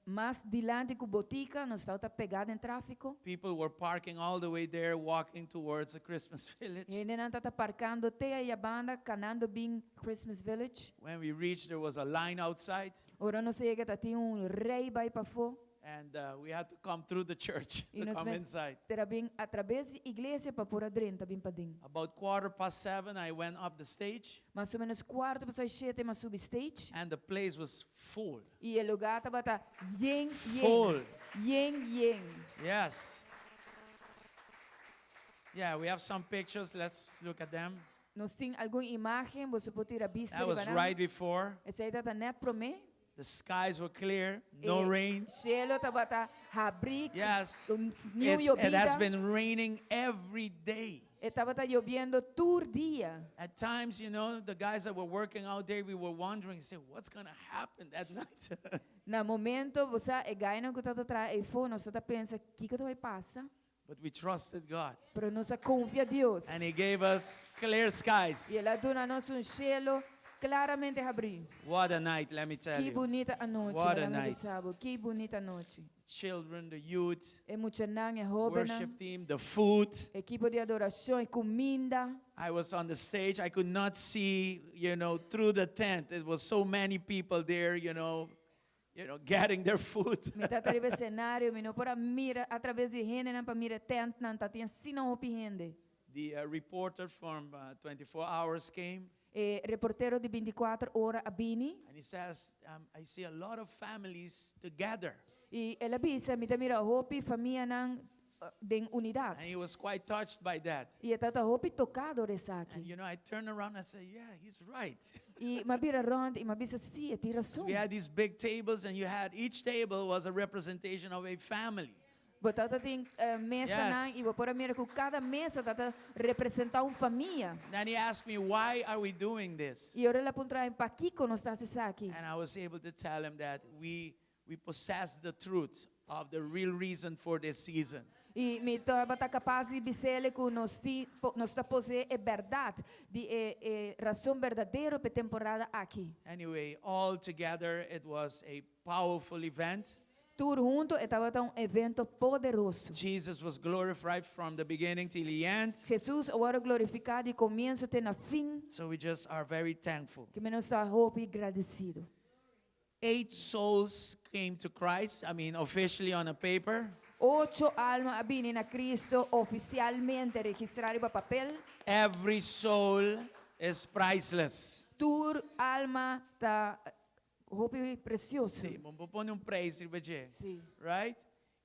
Mas dilanti ku botica, nos tabata pegá den tráfiko. People were parking all the way there, walking towards the Christmas village. Hendenan tabata parkando te aya banda, kanando bin Christmas Village. When we reached, there was a line outside, Ora nos a yega tabatin un rei bai pafó. and we had to come through the church I to nos come mes inside. ter a bin atraves di iglesia pa por a drenta bin paden. About 7:15, I went up the stage, Mais ou menos quarto para as sete, mas subi stage. and the place was full. I e lugá tabata yen, yen. Full. Yen, yen. Yes. Yeah, we have some pictures. Let's look at them. Nos tin algun imágen, bo por tira bista. That was right before. Esei tabata nèt promé. The skies were clear, no rain. Shelu tabata habrí. Yes. New It has yobida. been raining every day. E tabata yobiendo tur dia. At times, the guys that were working out there, we were wondering, say, what's going to happen that night? Na momento, bo sa, e guynan ku tabata traha eifó, nos tabata pensa, kiko ta bai pasa? But we trusted God. Pero nos a konfia Dios. And He gave us clear skies. I el a duna nos un shelu klaramente habrí. What a night, let me tell Ki you. bunita anochi, What a laga mi night. bisa bo. Ki bunita anochi. Children, the youth, E muchanan, e hóbennan, worship team, the food. ekipo di adorashon, e kuminda. I was on the stage. I could not see through the tent. It was so many people there, getting their food. Mi tabata riba esenario, mi no por a mira atraves di hendenan pa mira tentnan, tabatin asina hopi hende. The reporter from 24 Hours came E reportero di 24 ora a bini and he says, I see a lot of families together. i el a bisa, mi ta mira hopi famianan den unidat. And he was quite touched by that. I e tabata hopi toká dor And esaki. I turned around and I said, yeah, he's right. I m'a bira rònt i m'a bisa, sí, e tin rason. We had these big tables, and you had each table was a representation of a family. Bo tabatin mesanan Yes. i bo por a mira ku kada mesa tabata representá un famia. Then he asked me, why are we doing this? I ora el a puntra mi, pakiko nos ta hasi esaki? And I was able to tell him that we possess the truth of the real reason for this season. I mi tabata kapas di bis'é ku nos tin nos ta poseé e bèrdat di e, e rason berdadero pa e temporada aki. Anyway, all together, it was a powerful event. Tur huntu e tabata un evento poderoso. Jesus was glorified from the beginning till the end. Jesus a wòrdu glorifiká di komienso te na fin. So we just are very thankful. Ke men nos ta hopi gradesido. Eight souls came to Christ, I mean, officially on a paper. Ocho alma a bini na Kristu ofisialmente registrá riba papel. Every soul is priceless. Tur alma ta hopi presioso. Si, ban pone un prijs riba dje. Si. Right?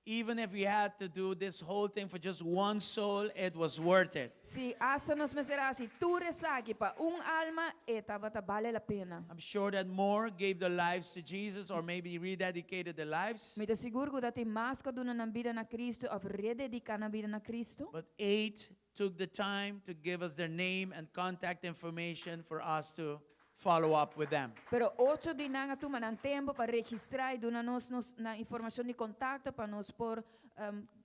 Even if we had to do this whole thing for just one soul, it was worth it. Si asta nos mester a hasi tur esaki pa un alma, e tabata bale la pena. I'm sure that more gave their lives to Jesus or maybe rededicated their lives. Mi ta sigur ku tabatin mas ku a duna nan bida na Kristu òf redediká nan bida na Kristu. But eight took the time to give us their name and contact information for us to follow up with them. Pero ocho di nan a tuma nan tempu pa registrá i duna nos nos nan informashon di kontakto pa nos por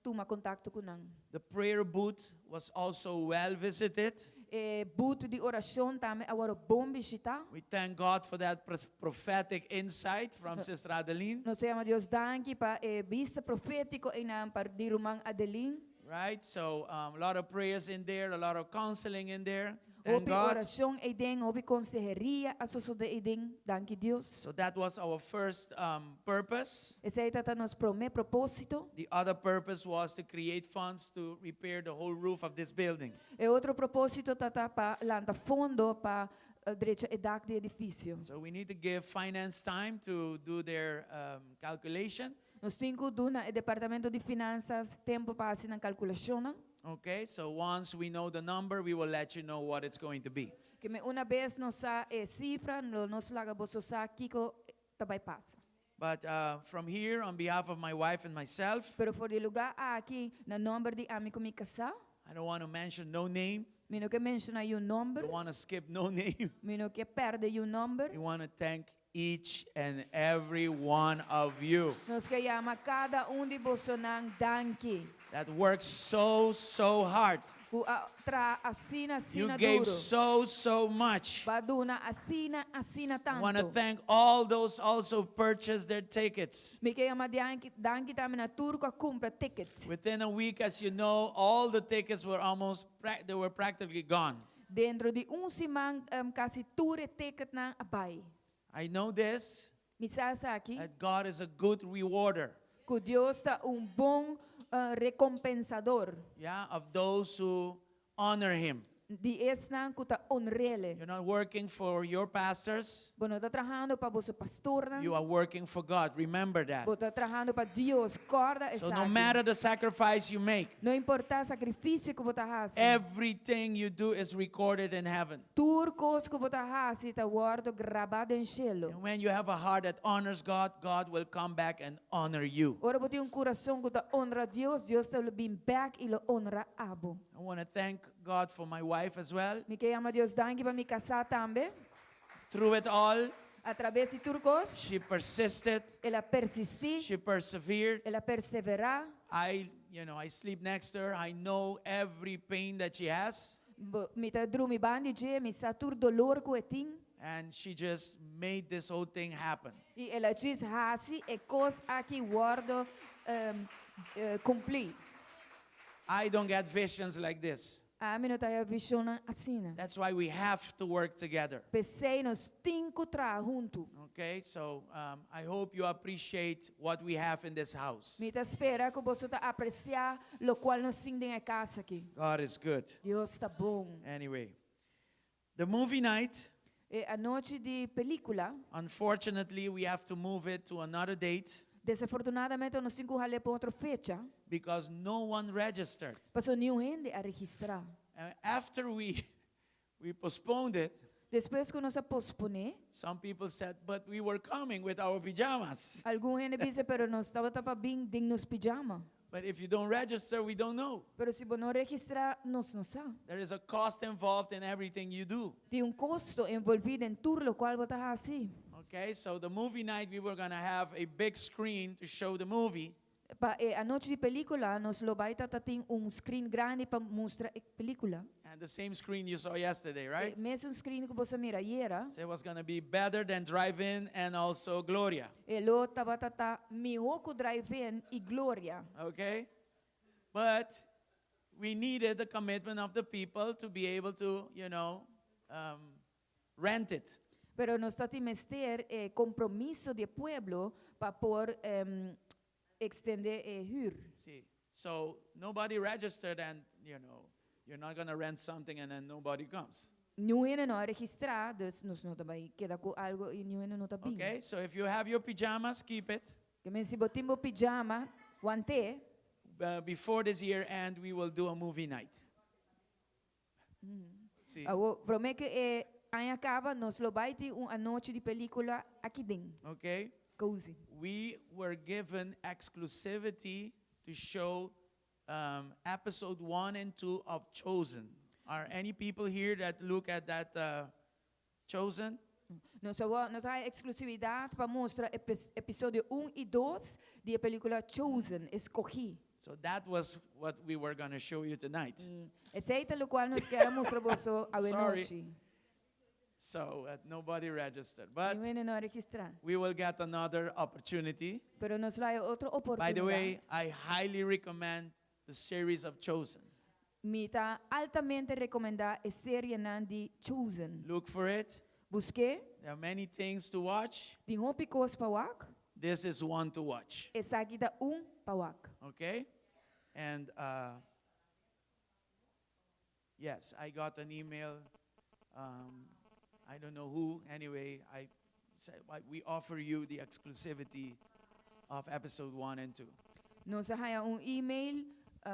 tuma kontakto ku nan. The prayer booth was also well visited. E booth di orashon tambe a wòrdu bon bishitá. We thank God for that prophetic insight from Sister Adeline. Nos ta yama Dios danki pa e bista profétiko einan pa di ruman Adeline. Right? So a lot of prayers in there, a lot of counseling in there. Thank Hopi God. orashon eiden, hopi konseheria a sosodé eiden. Danki Dios. So that was our first purpose. Esei tabata nos promé propósito. The other purpose was to create funds to repair the whole roof of this building. E otro propósito tabata pa lanta fondo pa drecha e dak di edifisio. So we need to give finance time to do their calculation. Nos tin ku duna e departamento di finansas tempu pa hasi nan kalkulashonnan. Okay, so once we know the number, we will let you know what it's going to be. Ke men una bes nos sa e sifra, lo nos laga boso sa kiko ta bai pasa. But from here, on behalf of my wife and myself, Pero for di e lugá aki, na nòmber di ami ku mi kasá, I don't want to mention no name. mi no ke menshoná niun nòmber, Don't want to skip no name. mi no ke pèrdè niun nòmber. We want to thank each and every one of you Nos ke yama kada un di bosonan danki. that worked so, so hard. Ku a traha asina, You asina gave duru. so, so much. B'a duna asina, asina I want to tantu. thank all those also purchased their tickets. Mi ke yama danki, danki tambe na tur ku a kumpra ticket. Within a week, as you know, all the tickets were almost, they were practically gone. Dentro di un siman, kasi tur e ticketnan a bai. I know this, Mi sa esaki, that God is a good rewarder. ku Dios ta un bon rekompensador. Yeah, of those who honor him. Di esnan ku ta honr'é. You're not working for your pastors. Bo no ta trahando pa boso pastornan. You are working for God. Remember that. Bo ta trahando pa Dios. Kòrda So no esaki. matter the sacrifice you make, No importá sakrifisio ku bo ta hasi. everything you do is recorded in heaven. Tur kos ku bo ta hasi ta wòrdu grabá den shelu. And when you have a heart that honors God, God will come back and honor you. Ora bo tin un kurason ku ta honra Dios, Dios ta bin bèk i lo honra abo. I want to thank God for my wife as well. Mi ke yama Dios danki pa mi kasá tambe. Through it all, Atraves di tur kos, she persisted, el a persistí, she persevered. el a perseverá. I sleep next to her. I know every pain that she has. Bo, mi ta drumi band'i dje, mi sa tur dolor ku e tin. And she just made this whole thing happen. I el a djis hasi e kos aki wòrdu kumplí. I don't get visions like this. Ami no ta haya vishonnan asina. That's why we have to work together. P'esei nos tin ku traha huntu. Okay, so I hope you appreciate what we have in this house. Mi ta spera ku boso ta apresiá lokual nos tin den e kas aki. God is good. Dios ta bon. Anyway, the movie night, E anochi di pelíkula, unfortunately, we have to move it to another date desafortunadamente nos tin ku hal'é pa otro fecha, because no one registered. pasobra niun hende a registrá. And after we postponed it, Despues ku nos a posponé, some people said, but we were coming with our pajamas. algun hende a bisa, pero nos tabata pa bin den nos pijama. But if you don't register, we don't know. Pero si bo no registrá, nos no sa. There is a cost involved in everything you do. Tin un kosto envolví den tur lokual bo ta hasi. Okay, so the movie night, we were going to have a big screen to show the movie. Pa e anochi di pelicula, nos lo bay ta tin un screen grandi pa mustra e pelicula. And the same screen you saw yesterday, right? E mesun screen cu boso a mira ayera. So it was going to be better than Drive-In and also Gloria. E lo tabata ta miho cu Drive-In y Gloria. Okay? But we needed the commitment of the people to be able to rent it. Pero nos tabatin mester compromiso di pueblo pa por extende huur. See, so nobody registered, and you're not going to rent something and then nobody comes. Ningun hende no a registra, dus nos no ta bay keda cu algo y ningun hende no ta bin. Okay, so if you have your pajamas, keep it. Kiermen si bo tin bo pijama, want'e. Before this year end, we will do a movie night. See, Awo, prome cu e aña caba, nos lo bay tin un anochi di pelicula aki den. Okay? Cozy. We were given exclusivity to show episode 1 and 2 of Chosen. Are any people here that look at that Chosen? Nos a haya exclusividad pa mustra episodio 1 y 2 di e pelicula Chosen, Escogi. So that was what we were going to show you tonight. Y esey ta loke nos kier a mustra boso Sorry. anochi. So nobody registered. But Ningun no a registra. We will get another opportunity. Pero nos lo haya otro By oportunidad. The way, I highly recommend the series of Chosen. Mi ta altamente recomenda e serie nan di Chosen. Look for it. Busk'e, There are many things to watch. Tin hopi cos pa wak. This is one to watch. Esaki ta un pa wak. Okay? And yes, I got an email. I don't know who. Anyway, I said, "We offer you the exclusivity of episode 1 and 2." Nos a haya un email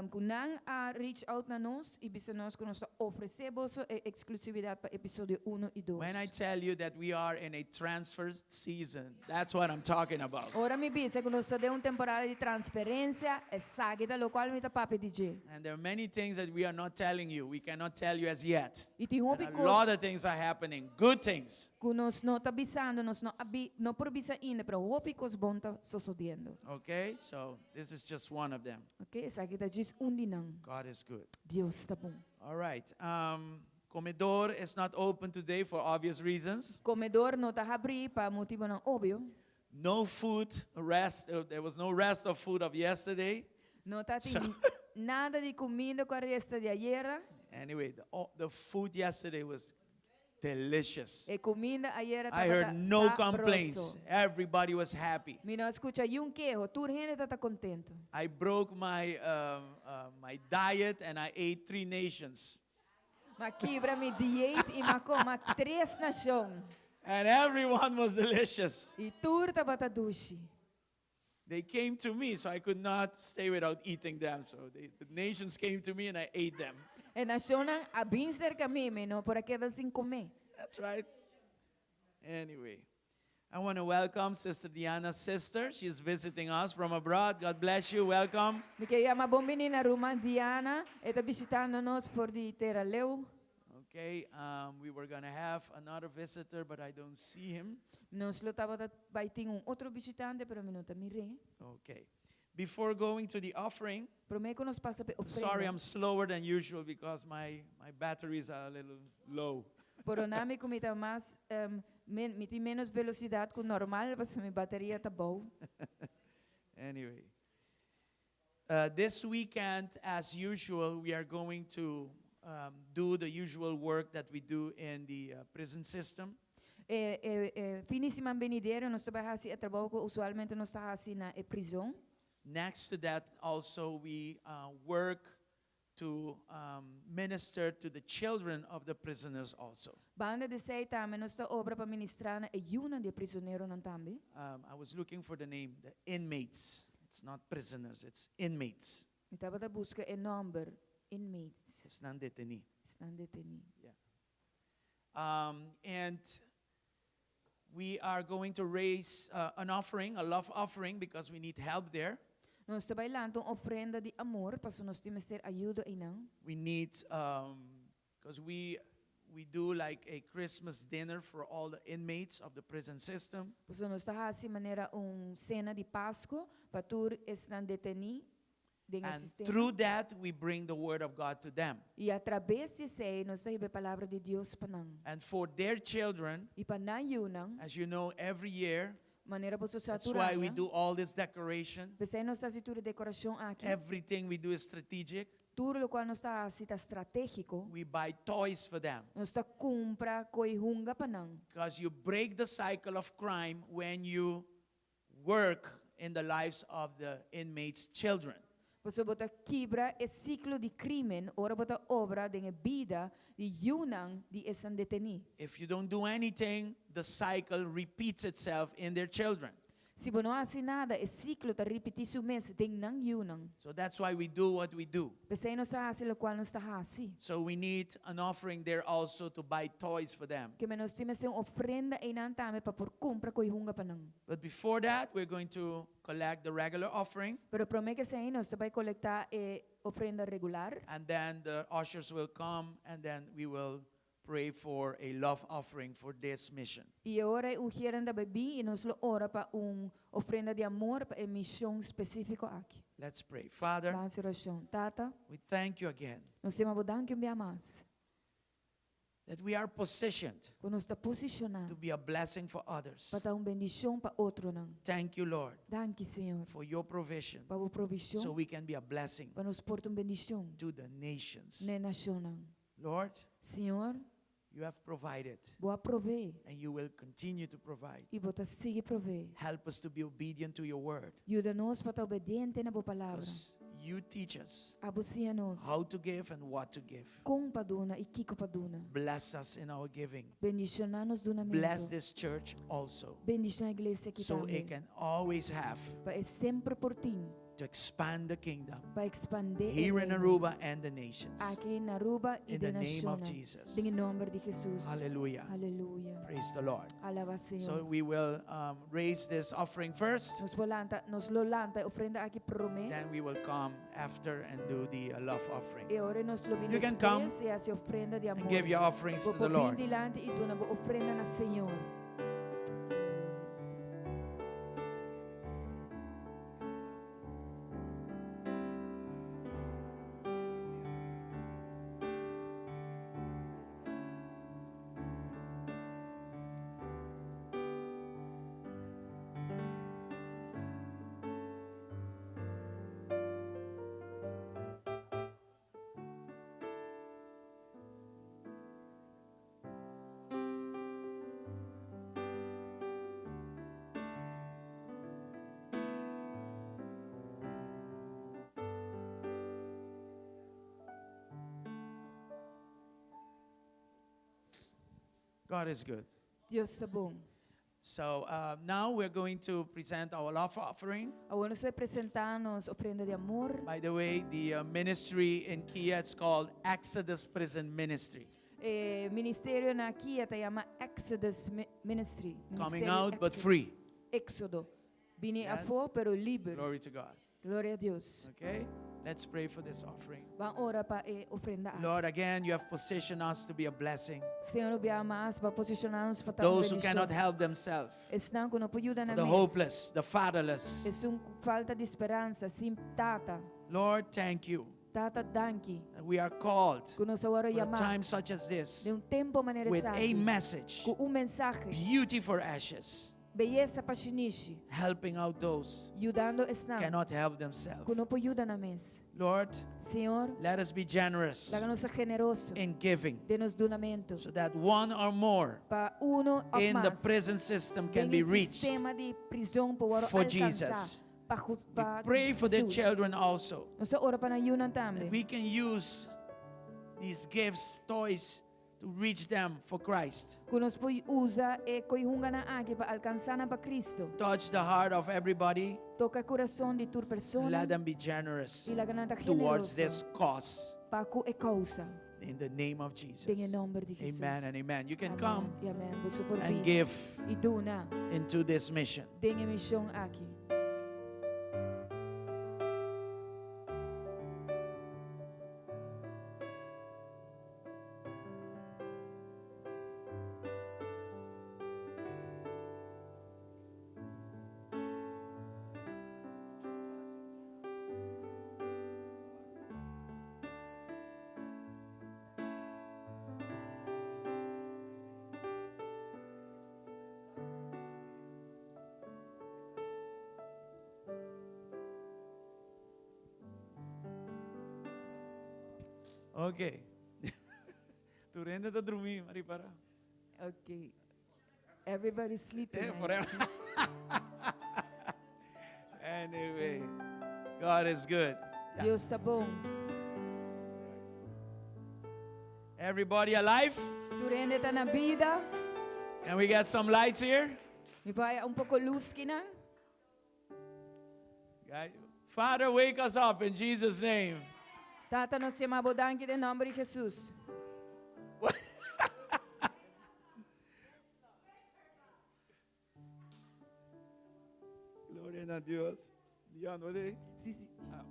cu nan a reach out na nos y bisa nos cu nos ta ofrece boso e exclusividad pa episodio 1 y 2. When I tell you that we are in a transfer season, that's what I'm talking about. Ora mi bisa cu nos ta den un temporada di transferencia, esaki ta loke mi ta papia di dje. And there are many things that we are not telling you. We cannot tell you as yet. Y tin hopi And a cos lot of things are happening, good things. Cu nos no ta bisando, nos no por bisa ainda, pero hopi cos bon ta sucediendo. Okay? So this is just one of them. Ok? Esaki ta djis un di nan. God is good. Dios ta bon. All right. Comedor is not open today for obvious reasons. Comedor no ta habri pa motibonan obvio. No food rest. There was no rest of food of yesterday. No tabatin nada di cuminda cu a resta di ayera. Anyway, the food yesterday was delicious. E cuminda ayera I tabata heard no sabroso. Complaints. Everybody was happy. Mi no a scucha un keho, tur hende tabata contento. I broke my diet and I ate three nations. M'a kibra mi diet y m'a come tres nacion. And everyone was delicious. Y tur tabata dushi. They came to me, so I could not stay without eating them. So the nations came to me and I ate them. E nacionnan a bin cerca mi, mi no por a keda sin come. That's right. Anyway, I want to welcome Sister Diana's sister. She's visiting us from abroad. God bless you. Welcome. Mi kier yama bon bini na ruman Diana, e ta bishitando nos for di tera leu. Okay, we were going to have another visitor, but I don't see him. Nos lo tabata bay tin un otro bishitante, pero mi no ta mir'e. Okay. Before going to the offering, Prome cu nos pasa pa ofrenda. Sorry, I'm slower than usual because my batteries are a little low. Pordona mi cu mi ta mas, mi tin menos velocidad cu normal, pasobra mi bateria ta abou. Anyway, this weekend, as usual, we are going to do the usual work that we do in the prison system. E fin di siman venidero, nos ta bay haci e trabou cu usualmente nos ta haci na e prison. Next to that, also, we work to minister to the children of the prisoners also. Banda di esey tambe, nos ta obra pa ministra na e yiunan di prisoneronan tambe. I was looking for the name, the inmates. It's not prisoners, it's inmates. Mi tabata busca e nomber, inmates, Esnan deteni. Esnan deteni. And we are going to raise an offering, a love offering, because we need help there. Nos ta bay lanta un ofrenda di amor, pasobra nos tin mester ayudo einan. We need, because we, we do like a Christmas dinner for all the inmates of the prison system. Paso nos ta hasi manera un sena di Pasku pa tur esnan detení den e And sistema. through that, we bring the word of God to them. I atraves di esei nos ta hiba e palabra di Dios pa nan. And for their children, I pa nan yunan, as you know, every year, manera boso sa that's tur why we aña, do all this decoration. p'esei nos ta hasi tur e dekorashon aki. Everything we do is strategic. Tur lokual nos ta hasi ta stratégiko. We buy toys for them. Nos ta kumpra koi hunga pa nan. Because you break the cycle of crime when you work in the lives of the inmates' children. Pasobra bo ta kibra e siklo di krímen ora bo ta obra den e bida di yunan di esnan detení. If you don't do anything, the cycle repeats itself in their children. Si bo no hasi nada, e siklo ta ripití su mes den nan yunan. So that's why we do what we do. P'esei nos ta hasi lokual nos ta hasi. So we need an offering there also to buy toys for them. Ke men nos tin mester un ofrenda einan tambe pa por kumpra ko'i hunga pa nan. But before that, we're going to collect the regular offering, Pero promé ku esei nos ta bai kolektá e ofrenda regular. and then the ushers will come, and then we will pray for a love offering for this mission. I e ora e ungiernan ta bai bin i nos lo ora pa un ofrenda di amor pa e mishon spesífiko aki. Let's pray. Father, Ban hasi orashon. Tata, we thank you again nos ta yama bo danki un bia mas that we are positioned ku nos ta posishoná to be a blessing for others. pa ta un bendishon pa otronan. Thank you, Lord, Danki, Señor, for your provision pa bo so provishon we can be a blessing pa nos por ta un bendishon to the nations. na e nashonnan. Lord, Señor, you have provided bo a proveé and you will continue to provide. i bo ta sigui proveé. Help us to be obedient to your word Yuda nos pa ta obediente na bo palabra. because you teach us Abo siña nos how to give and what to give. kon pa duna i kiko pa duna. Bless us in our giving. Bendishoná nos Bless dunamentu. this church also Bendishoná e iglesia aki so it tambe. can always have Pa e semper por tin to expand the kingdom pa expandé e here in reino Aruba and the nations. aki na Aruba i In the den name of nashonnan. Jesus. Den e nòmber di Jesus. Hallelujah. Aleluya. Praise the Lord. Alabá So Señor. we will um, raise this offering first, Nos por lanta, nos lo lanta e ofrenda aki promé. then we will come after and do the uh, love offering. E ora nos lo bin You can come despues i hasi ofrenda di And amor. give your offerings Bo to por the bin Lord. dilanti i duna bo ofrenda na Señor. God is good. Dios ta bon. So uh, now we're going to present our love offering. Awor nos ta bai presentá nos ofrenda di amor. By the way, the uh, ministry in Kia, it's called Exodus Prison Ministry. E ministerio na Kia ta yama Exodus Ministry. Coming Ministerio out, but Exodus. free. Éxodo. Bini Yes. afó, pero liber. Glory to God. Gloria na Dios. Okay? Let's pray for this offering. Ban ora pa e ofrenda aki. Lord, again, you have positioned us to be a blessing. Señor, un biaha mas, bo a posishoná nos pa ta Those who cannot bendishon. help themselves, Esnan ku no por yuda for nan the mes. hopeless, the fatherless. Esun ku falta di speransa, sin tata. Lord, thank you. Tata, danki. that We are called Ku nos a wòrdu for a yamá time such as this den un tempu manera with a esaki. message, Ku un mensahe. beauty for ashes, Beyesa pa shinishi. helping out those Yudando who esnan cannot help themselves. ku no por yuda nan mes. Lord, Señor, let us be generous laga nos ta generoso in giving den nos dunamentu. so that one or more Pa uno òf in the mas prison system can den be e reached. sistema di prizòn por wòrdu for alkansá. Jesus. Pa We pa pray for the Jesus. children also. Nos ta ora pa nan yunan That tambe. we can use these gifts, toys, to reach them for Christ. Ku nos por usa e ko'i hunganan aki pa alkansá nan pa Kristu. Touch the heart of everybody Toka kurason di tur and persona let them be generous i laga nan ta towards generoso this cause pa ku e kousa. in the name of Jesus. Den e nòmber di Jesus. Amen and amen. You can Amen come i amen. Boso por and bin give i duna into this mission. den e mishon aki. Ok. Tur hende ta drumí, m'a ripará. Ok. Everybody's sleeping. Eh, I por see. Anyway, God is good. Yeah. Dios ta bon. Everybody alive? Tur hende ta na bida. Can we get some lights here? Mi por haya un poko lus akinan. Guys, Father, wake us up in Jesus' name. Tata, nos ta yama bo danki den nòmber di Jesus. Gloria na Dios. Dios, no de? Si. Ah,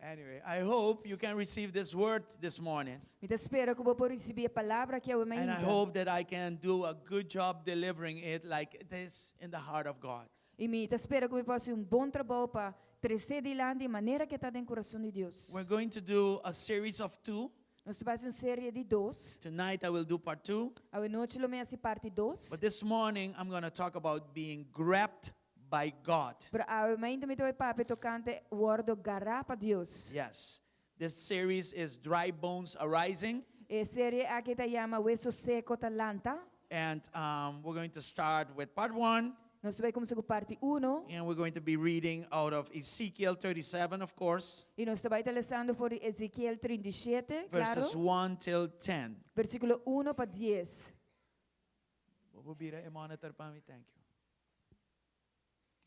Anyway, I hope you can receive this word this morning. Mi ta spera ku bo por risibí e palabra aki awe And I mainta. hope that I can do a good job delivering it like it is in the heart of God. I mi ta spera ku mi por hasi un bon trabou pa trese dilanti manera ku ta den kurason di Dios. We're going to do a series of two. Nos ta bai hasi un serie di dos. Tonight I will do part two. Awe nochi lo mi hasi parti 2. But this morning I'm going to talk about being grabbed by God. Pero awe mainta mi ta bai papia tokante wòrdu gará pa Dios. Yes. This series is Dry Bones Arising. E serie aki ta yama Wesu Seku Ta Lanta. And we're going to start with part one. Nos ta bai kuminsá ku parti 1. And we're going to be reading out of Ezekiel 37, of course, I nos ta bai lesando for di Ezekiel 37, verses klaro. 1 till 10. Versíkulo 1 pa 10. Bo bira e monitor pa mi? Thank you.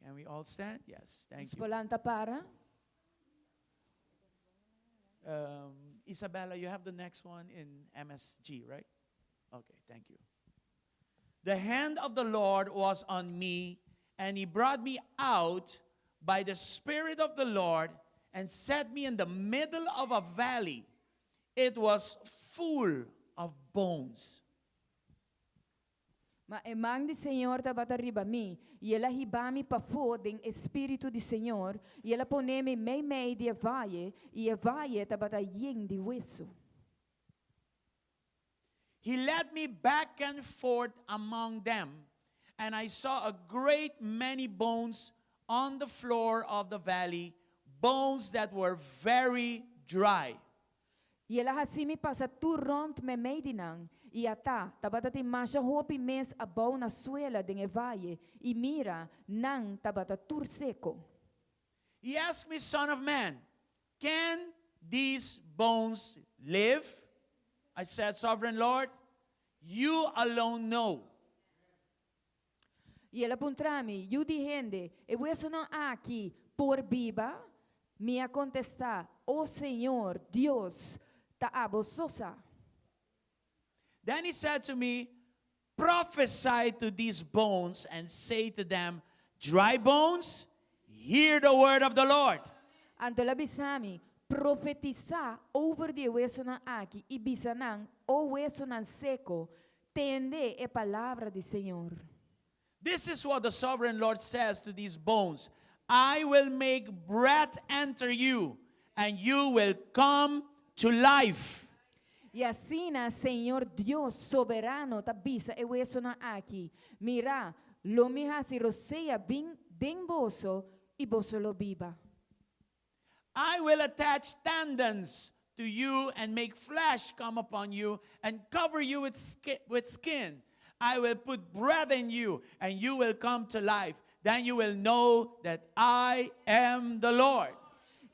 Can we all stand? Yes, thank you. Nos por lanta para. Isabella, you have the next one in MSG, right? Okay, thank you. The hand of the Lord was on me, and he brought me out by the Spirit of the Lord and set me in the middle of a valley. It was full of bones. Ma e man di Señor tabata riba mi, i el a hiba mi pafó den spiritu di Señor, i el a pone mi meimei di e vaye, i e vaye tabata yen di wesu. He led me back and forth among them, and I saw a great many bones on the floor of the valley, bones that were very dry. I el a hasi mi pasa tur rònt meimei di nan, i ata, tabatin masha hopi wesu abou na suela den e vaye, i mira, nan tabata tur seku. He asked me, Son of man, can these bones live? I said, Sovereign Lord, you alone know. I el a puntra mi, yu di hende, e wesunan aki por biba? Mi a kontestá, O Señor, Dios, ta abo so sa. Then he said to me, Prophesy to these bones and say to them, Dry bones, hear the word of the Lord. Anto el a bisa mi, profetisá over di e wesunan aki i bisa nan, o wesunan seku, tende e palabra di Señor. This is what the sovereign Lord says to these bones: I will make breath enter you, and you will come to life. I asina, Señor Dios soberano, ta bisa e wesunan aki. Mira, lo mi hasi rosea bin den boso i boso lo biba. I will attach tendons to you and make flesh come upon you and cover you with skin. I will put breath in you and you will come to life. Then you will know that I am the Lord.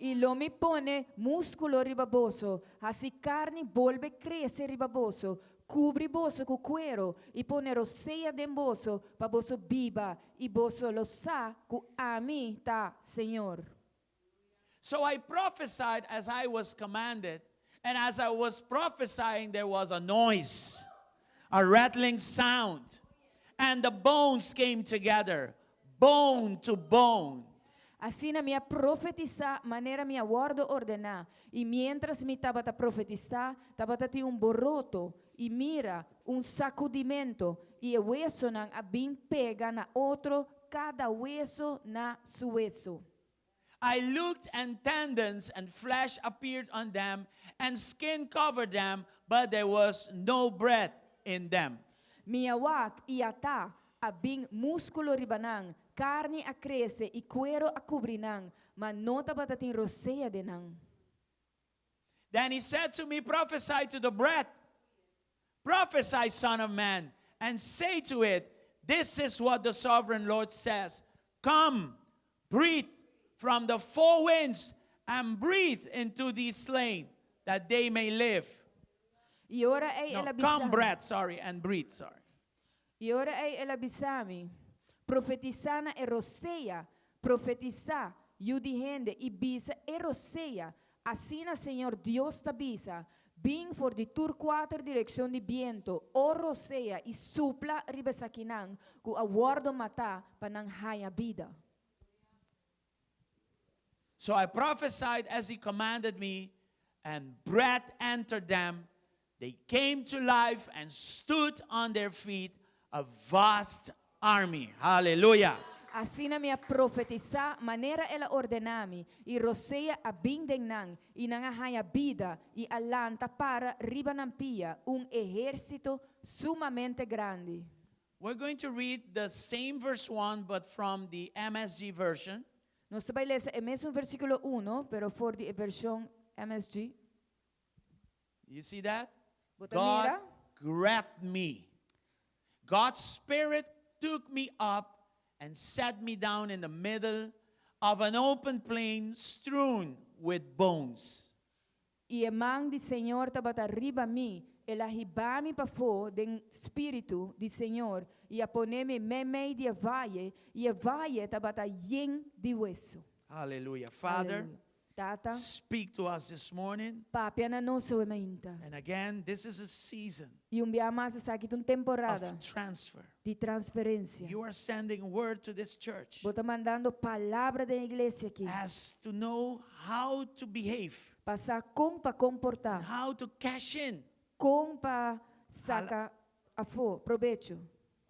I lo mi pone múskulo riba boso, hasi karni bolbe krese riba boso, kubri boso ku kueru i pone rosea den boso pa boso biba i boso lo sa ku ami ta Señor. So I prophesied as I was commanded, and as I was prophesying, there was a noise, a rattling sound, and the bones came together, bone to bone. Asina mi a profetisá manera mi a wòrdu ordená. I mientras mi tabata profetisá, tabatin un boroto i mira un sakudimentu i e wesunan a bin pega na otro, kada wesu na su wesu. I looked, and tendons and flesh appeared on them, and skin covered them, but there was no breath in them. Mi a wak i ata a bin múskulo riba nan, karni a krese i kueru a kubri nan, Ma no tabatin rosea den nan. Then he said to me, "Prophesy to the breath. Prophesy, son of man, and say to it, 'This is what the sovereign Lord says. Come, breathe from the four winds and breathe into these slain, that they may live.'" E ora ei No, el a come, bisa. breath, sorry, and breathe, sorry. E ora ei el a bisa mi: "Profetisá na e rosea, profetisá, yu di hende, i bisa e rosea: Asina Señor Dios ta bisa: Bin for di tur kuater direkshon di bientu, o rosea, i supla riba esakinan, ku a wòrdu matá pa nan haña bida." So I prophesied as he commanded me, and breath entered them. They came to life and stood on their feet, a vast army. Hallelujah. Asina mi a profetisá manera el a ordená mi, i rosea a bin den nan, i nan a haña bida, i a lanta para riba nan pia, un ehérsito sumamente grandi. We're going to read the same verse 1, but from the MSG version. Nos ta bai lesa e mesun versíkulo 1, pero for di vershon MSG. You see that? Bo ta God mira? grabbed me. God's Spirit took me up and set me down in the middle of an open plain strewn with bones. I e man di Señor tabata riba mi, el a hiba mi pafó den spiritu di Señor, i a pone mi meimei di e vaye, i e vaye tabata yen di wesu. Hallelujah. Father, Aleluya. Tata, speak to us this morning. Papia na nos awe mainta. And again, this is a season I un biaha mas esaki ta un temporada of transfer. Di transferensia. You are sending word to this church Bo ta mandando palabra den e iglesia aki. As to know how to behave, Pa sa kon pa komportá. How to cash in Kon pa saka afó, probecho.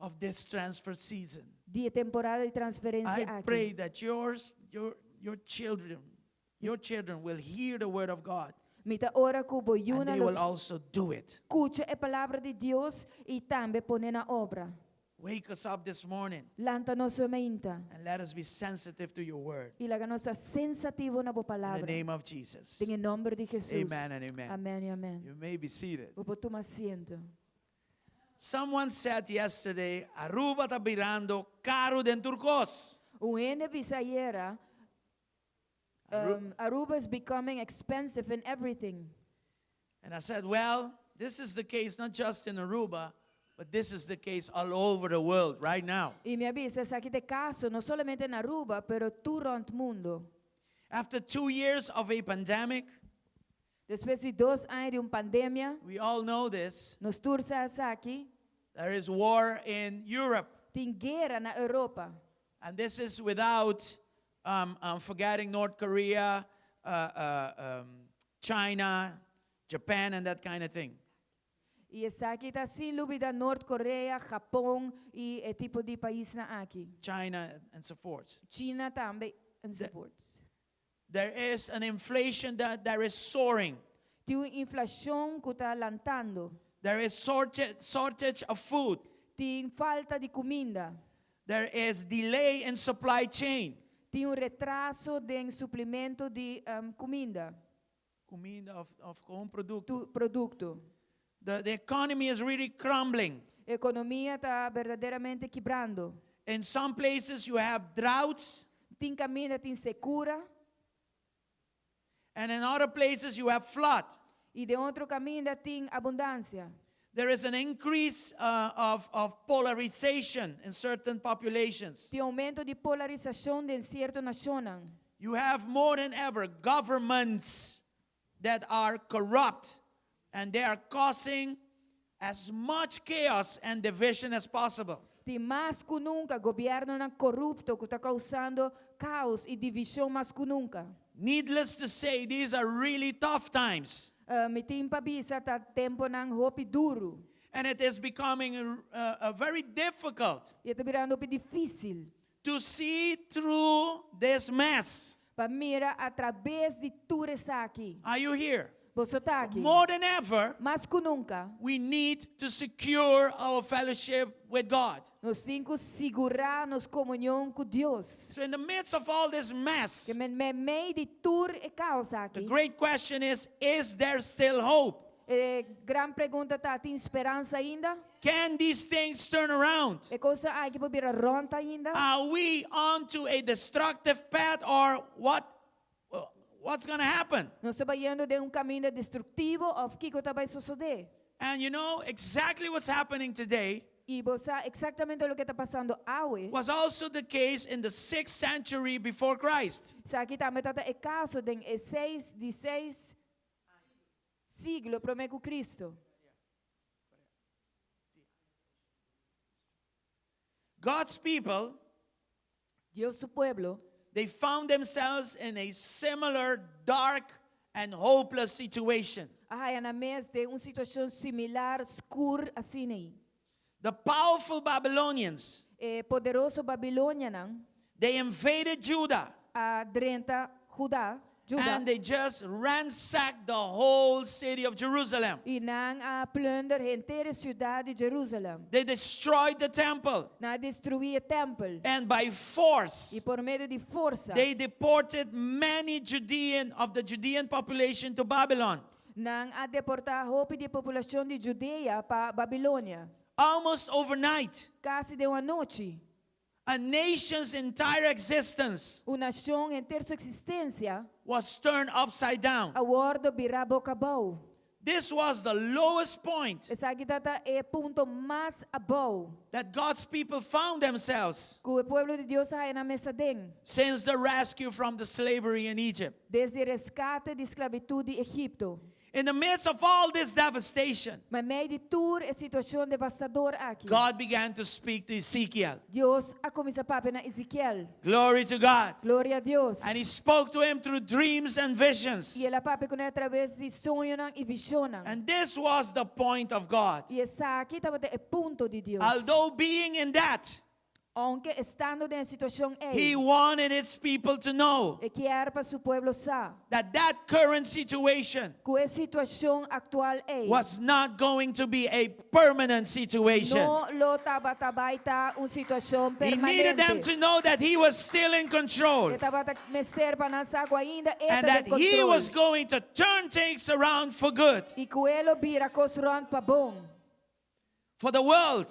Of this transfer season. Di e temporada di transferensia I aki. Pray that your children will hear the word of God Mi ta ora ku bo and yunan they will lo also do it. skucha e palabra di Dios i tambe pon'é na obra. Wake us up this morning Lanta nos mainta. And let us be sensitive to your word. I laga nos ta sensitivo na bo In the palabra. Name of Jesus. Den nòmber di Jesus. Amen and amen. Amèn i amèn. You may be seated. Bo por tuma asiento. Someone said yesterday, "Aruba ta birando karu den tur kos." Un hende a bisa ayera, "Aruba is becoming expensive in everything." And I said, "Well, this is the case not just in Aruba, but this is the case all over the world right now." I mi a bisa, esaki ta e kaso, no solamente na Aruba, pero tur rònt mundu. After 2 years of a pandemic, Despues di 2 aña di un pandemia, we all know this, nos tur sa esaki, there is war in Europe. Tin guera na Europa. And this is without forgetting North Korea, China, Japan, and that kind of thing. I esaki ta sin lubidá Nort Korea, Japon i e tipo di paisnan aki. China, and so forth. China tambe, enzovoort. There is an inflation that is soaring. Tin un inflashon ku ta lantando. There is shortage of food. Tin falta di kuminda. There is delay in supply chain. Tin un retraso den suplimento di kuminda, Kuminda òf ku produkto. Tu, produkto. The economy is really crumbling. Ekonomia ta berdaderamente kibrando. In some places you have droughts, Tin kaminda, tin sekura. And in other places you have flood. I den otro kaminda tin abundansia. There is an increase of polarization in certain populations. Tin oumento di polarisashon den sierto nashonnan. You have more than ever governments that are corrupt and they are causing as much chaos and division as possible. Tin mas ku nunka gobièrnunan korupto ku ta kousando kaos i divishon mas ku nunka. Needless to say, these are really tough times. Mi tin pa bisa ta tempunan hopi duru. And it is becoming a very difficult I ta birando difísil to see through this mess. Pa mira atraves di tur esaki. Are you here? Boso ta aki. More than ever, Mas ku nunka, we need to secure our fellowship with God. nos tin ku sigurá nos komunion ku Dios. So, in the midst of all this mess, Ke men meimei di tur e kaos the aki. great question is, is there still hope? E gran pregunta ta, tin speransa ainda? Can these things turn around? E kosnan aki por bira rònt ainda? Are we onto a destructive path or what? What's going to happen? Nos ta bayendo den un kaminda destruktivo òf kiko ta bai sosodé? And you know exactly what's happening today I bo sa eksaktamente loke ta pasando awe. was also the case in the 6th century before Christ. Esaki tambe tabata e kaso den e seis di seis siglo promé ku Kristu. God's people, Dios su pueblo they found themselves in a similar dark and hopeless situation. a haya nan mes den un situashon similar, skur asina ei. The powerful Babylonians, E poderoso Babilonianan they invaded Judah a drenta Judá, Juda, and they just ransacked the whole city of Jerusalem. i nan a plunder henter e siudat di Jerusalem. They destroyed the temple Nan a destruí e tèmpel and by force i por medio di forsa they deported many Judean of the Judean population to Babylon. nan a deportá hopi di e populashon di Judea pa Babilonia. Almost overnight, Kasi den un anochi, a nation's entire existence un nashon henter su eksistensia was turned upside down. a wòrdu birá boka abou. This was the lowest point Esaki tabata e punto mas abou that God's people found themselves ku e pueblo di Dios a haña nan mes aden since the rescue from the slavery in Egypt. desde e reskate di sklabitut di Egipto. In the midst of all this devastation, Meimei di tur e situashon devastador aki, God began to speak to Ezekiel. Dios a kuminsá papia na Ezekiel. Glory to God. Gloria na Dios. And he spoke to him through dreams and visions. I el a papia kuné a traves di soñonan i vishonnan. And this was the point of God. I esaki tabata e punto di Dios. Although being in that, Ounke estando den e situashon he ei, wanted his people to know e kier pa su pueblo sa that that current situation ku e situashon aktual ei was not going to be a permanent situation. no lo tabata bai ta un situashon He needed them permanente. to know that he was still in control E tabata mester pa nan sa ku ainda e and ta den that he was kontrol going to turn things around for good i ku e lo bira kos rònt pa bon, for the world.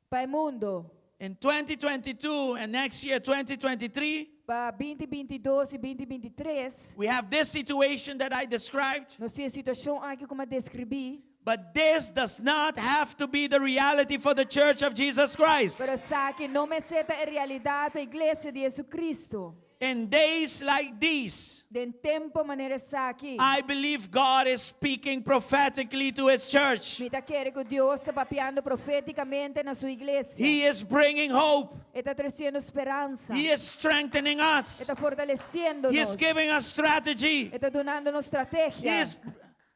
pa e mundu. In 2022 and next year, 2023, Pa 2022 i 2023, we have this situation that I described. nos tin e situashon aki ku mi a deskribí, But this does not have to be the reality for the church of Jesus Christ. pero esaki no mester ta e realidat pa e iglesia di Jesucristo. In days like these, Den tempu manera esaki, I believe God is speaking prophetically to his church. mi ta kere ku Dios ta papiando profétikamente na su iglesia. He is bringing hope. E ta tresiendo speransa. He is strengthening E us. ta fortalesiendo He is nos. giving us strategy. E ta dunando nos He strategia. is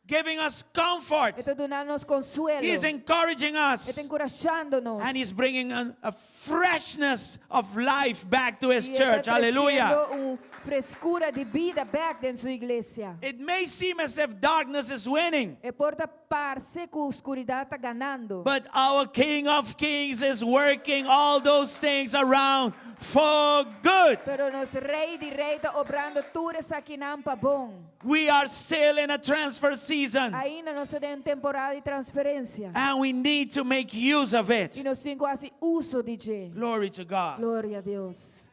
giving us comfort. E ta dunando nos konsuelo. He is encouraging E ta us. enkurashando nos. And he's bringing a freshness of life back to his I e ta church. Hallelujah. tresiendo un freskura di bida bèk den su iglesia. It may seem as if darkness is winning, E por ta parse ku oskuridat ta ganando. but our King of Kings is working all those things around for good. Pero nos Rei di Rei ta obrando tur esakinan pa bon. We are still in a transfer season Ainda nos ta den un temporada di transferensia. and we need to make use of I it. nos tin ku hasi uso di dje. Glory to God. Gloria na Dios.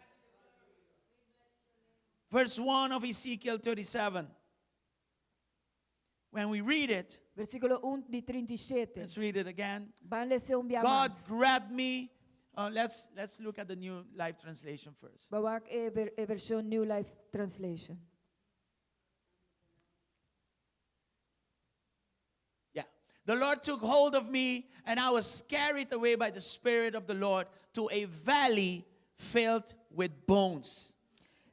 Verse 1 of Ezekiel 37. When we read it, Versíkulo 1 di 37. let's read it again. Ban les'é un bia God mas. grabbed me. Let's look at the New Life Translation first. Ban wak e, ver, e vershon New Life Translation. Yeah. The Lord took hold of me, and I was carried away by the Spirit of the Lord to a valley filled with bones.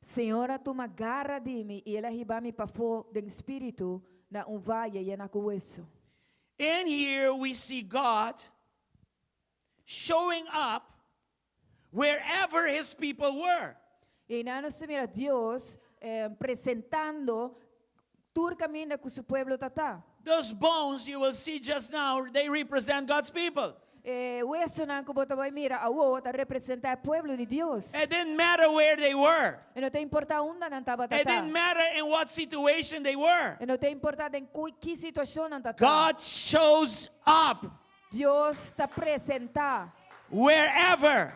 Señor a tuma gara di mi i el a hiba mi pafó den spiritu na un vaye yená ku wesu. In here, we see God showing up wherever his people were. I einan nos ta mira Dios eh, presentando. Tur kaminda ku su pueblo ta. Those bones you will see just now, they represent God's people. E wesonan ku bo ta bai mira awor ta representá e pueblo di Dios. It didn't matter where they were. E no ta importá unda nan tabata. It didn't matter in what situation they were. E no ta importá den ki situashon nan ta. God shows up Dios ta presentá. wherever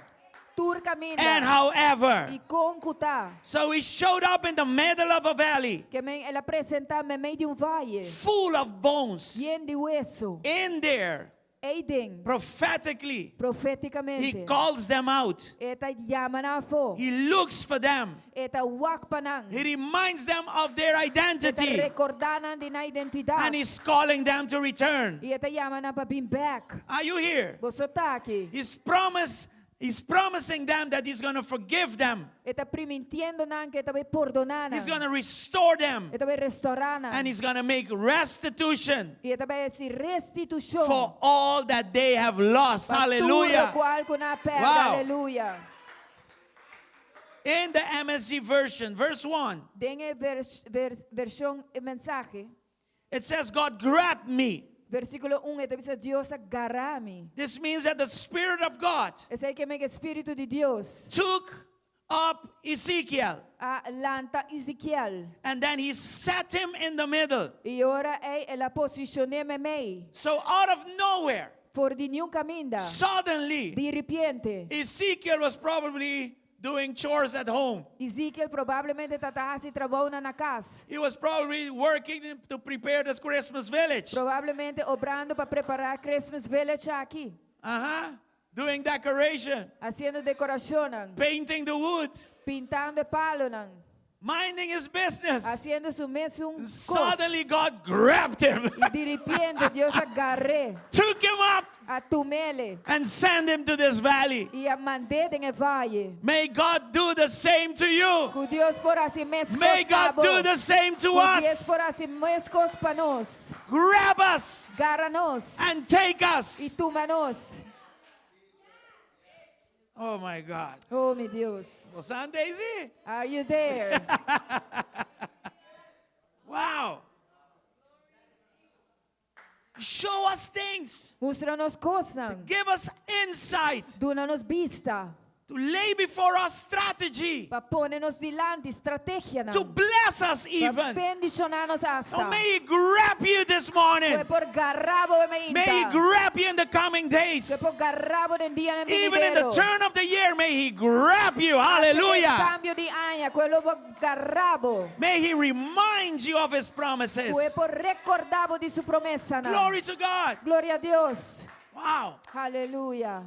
Tur kaminda. and however. I kon ku ta. So he showed up in the middle of a valley Ke men el a presentá meimei di un vaye. full of bones. Yen di weso. In there, Eiden. prophetically, he Profétikamente. calls them out. E ta yama nan afó. He looks for them. E ta wak pa nan. He reminds them of their E ta identity. rekordá nan di nan identidat. And he's calling them to return. I e ta yama nan pa bin bèk. Are you here? Boso ta aki. He's promise, he's promising them that he's going to forgive them. E ta primintiendo nan ku e ta bai pordoná nan. He's going to restore them. E ta bai restourá nan. And he's going to make restitution I e ta bai hasi restitushon. for all that they have lost. Pa tur Hallelujah. lokual ku nan a pèrdè. Wow. Aleluya. In the MSG version, verse 1, Den e vers, vers, vershon e mensahe. it says, God grabbed me. Versíkulo 1, e ta bisa Dios a gara mi. This means that the Spirit of God Esaki ke men ku Spiritu di Dios. took up Ezekiel A lanta Ezekiel. and then he set him in the middle. I ora ei el a posishon'é meimei. So out of nowhere, For di niun kaminda. suddenly, Di repente. Ezekiel was probably doing chores at home. Ezekiel probablemente tabata hasi trabou na kas. He was probably working to prepare this Christmas village. Probablemente obrando pa prepará Christmas Village aki. Doing decoration, Hasiendo dekorashon. painting the wood, Pintando palonan. minding his business. Hasiendo su mesun kos. Suddenly, God grabbed him, I di repente Dios a gar'é. took him up, A tum'é. and sent him to this valley. I a mand'é den e vaye. May God do the same to you. Ku Dios por hasi meskos May God do the same to Ku Dios us. por hasi meskos pa nos. Grab us Gara nos. and take I us. tuma nos. Oh my God. Oh, mi Dios. Well, Daisy? Are you there? Wow. Show us things. Mustra nos kosnan. Give us insight Duna nos bista. to lay before us strategy, Pa pone nos dilanti strategianan. to bless us Pa even. bendishoná nos hasta. Oh, may He grab you this morning. Ku e por gara bo May He mainta. grab you in the coming days. Ku e por gara bo den dianan Even in the benidero. turn of the year, may He grab you. Hallelujah. Kambio di aña, ku e lo por gara bo. May He remind you of His promises. Ku e por rekordá bo di su promesanan. Glory to God. Gloria na Dios. Wow. Aleluya.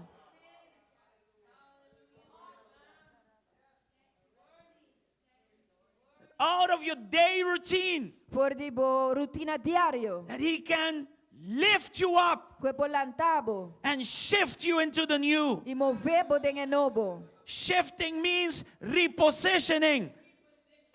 Out of your day routine, For di bo rutina diario. that He can lift you up Ku e por lanta bo and shift you into the new. I move bo den e nobo. Shifting means repositioning,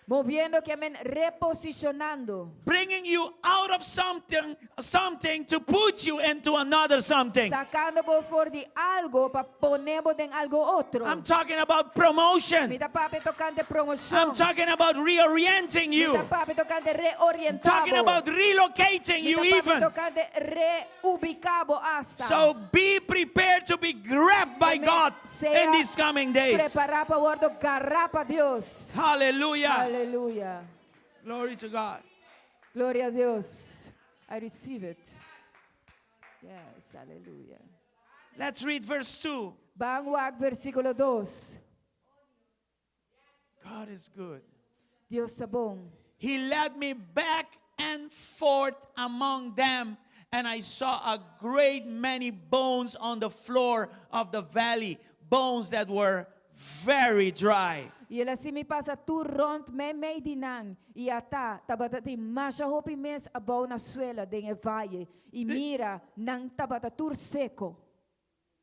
Moviendo ke men reposishonando. bringing you out of something, something to put you into another something. Sakando bo for di algu pa pone bo den algu otro. I'm talking about promotion. Mi ta papia tokante promoshon. I'm talking about reorienting Mi you. ta papia tokante I'm reorientá bo. talking about relocating you Mi ta papia even. tokante reubiká bo hasta. So be prepared to be grabbed by Amen. God Sea in these coming days. Prepará pa wòrdu gará pa Dios. Hallelujah. Aleluya. Glory to God. Gloria na Dios. I receive it. Yes, aleluya. Let's read verse 2. Ban wak versíkulo 2. God is good. Dios ta bon. He led me back and forth among them, and I saw a great many bones on the floor of the valley, bones that were very dry. I el a hasi mi pasa tur rònt meimei di nan i ata tabatin masha hopi mes abou na suela den e vaye i mira nan tabata tur seku.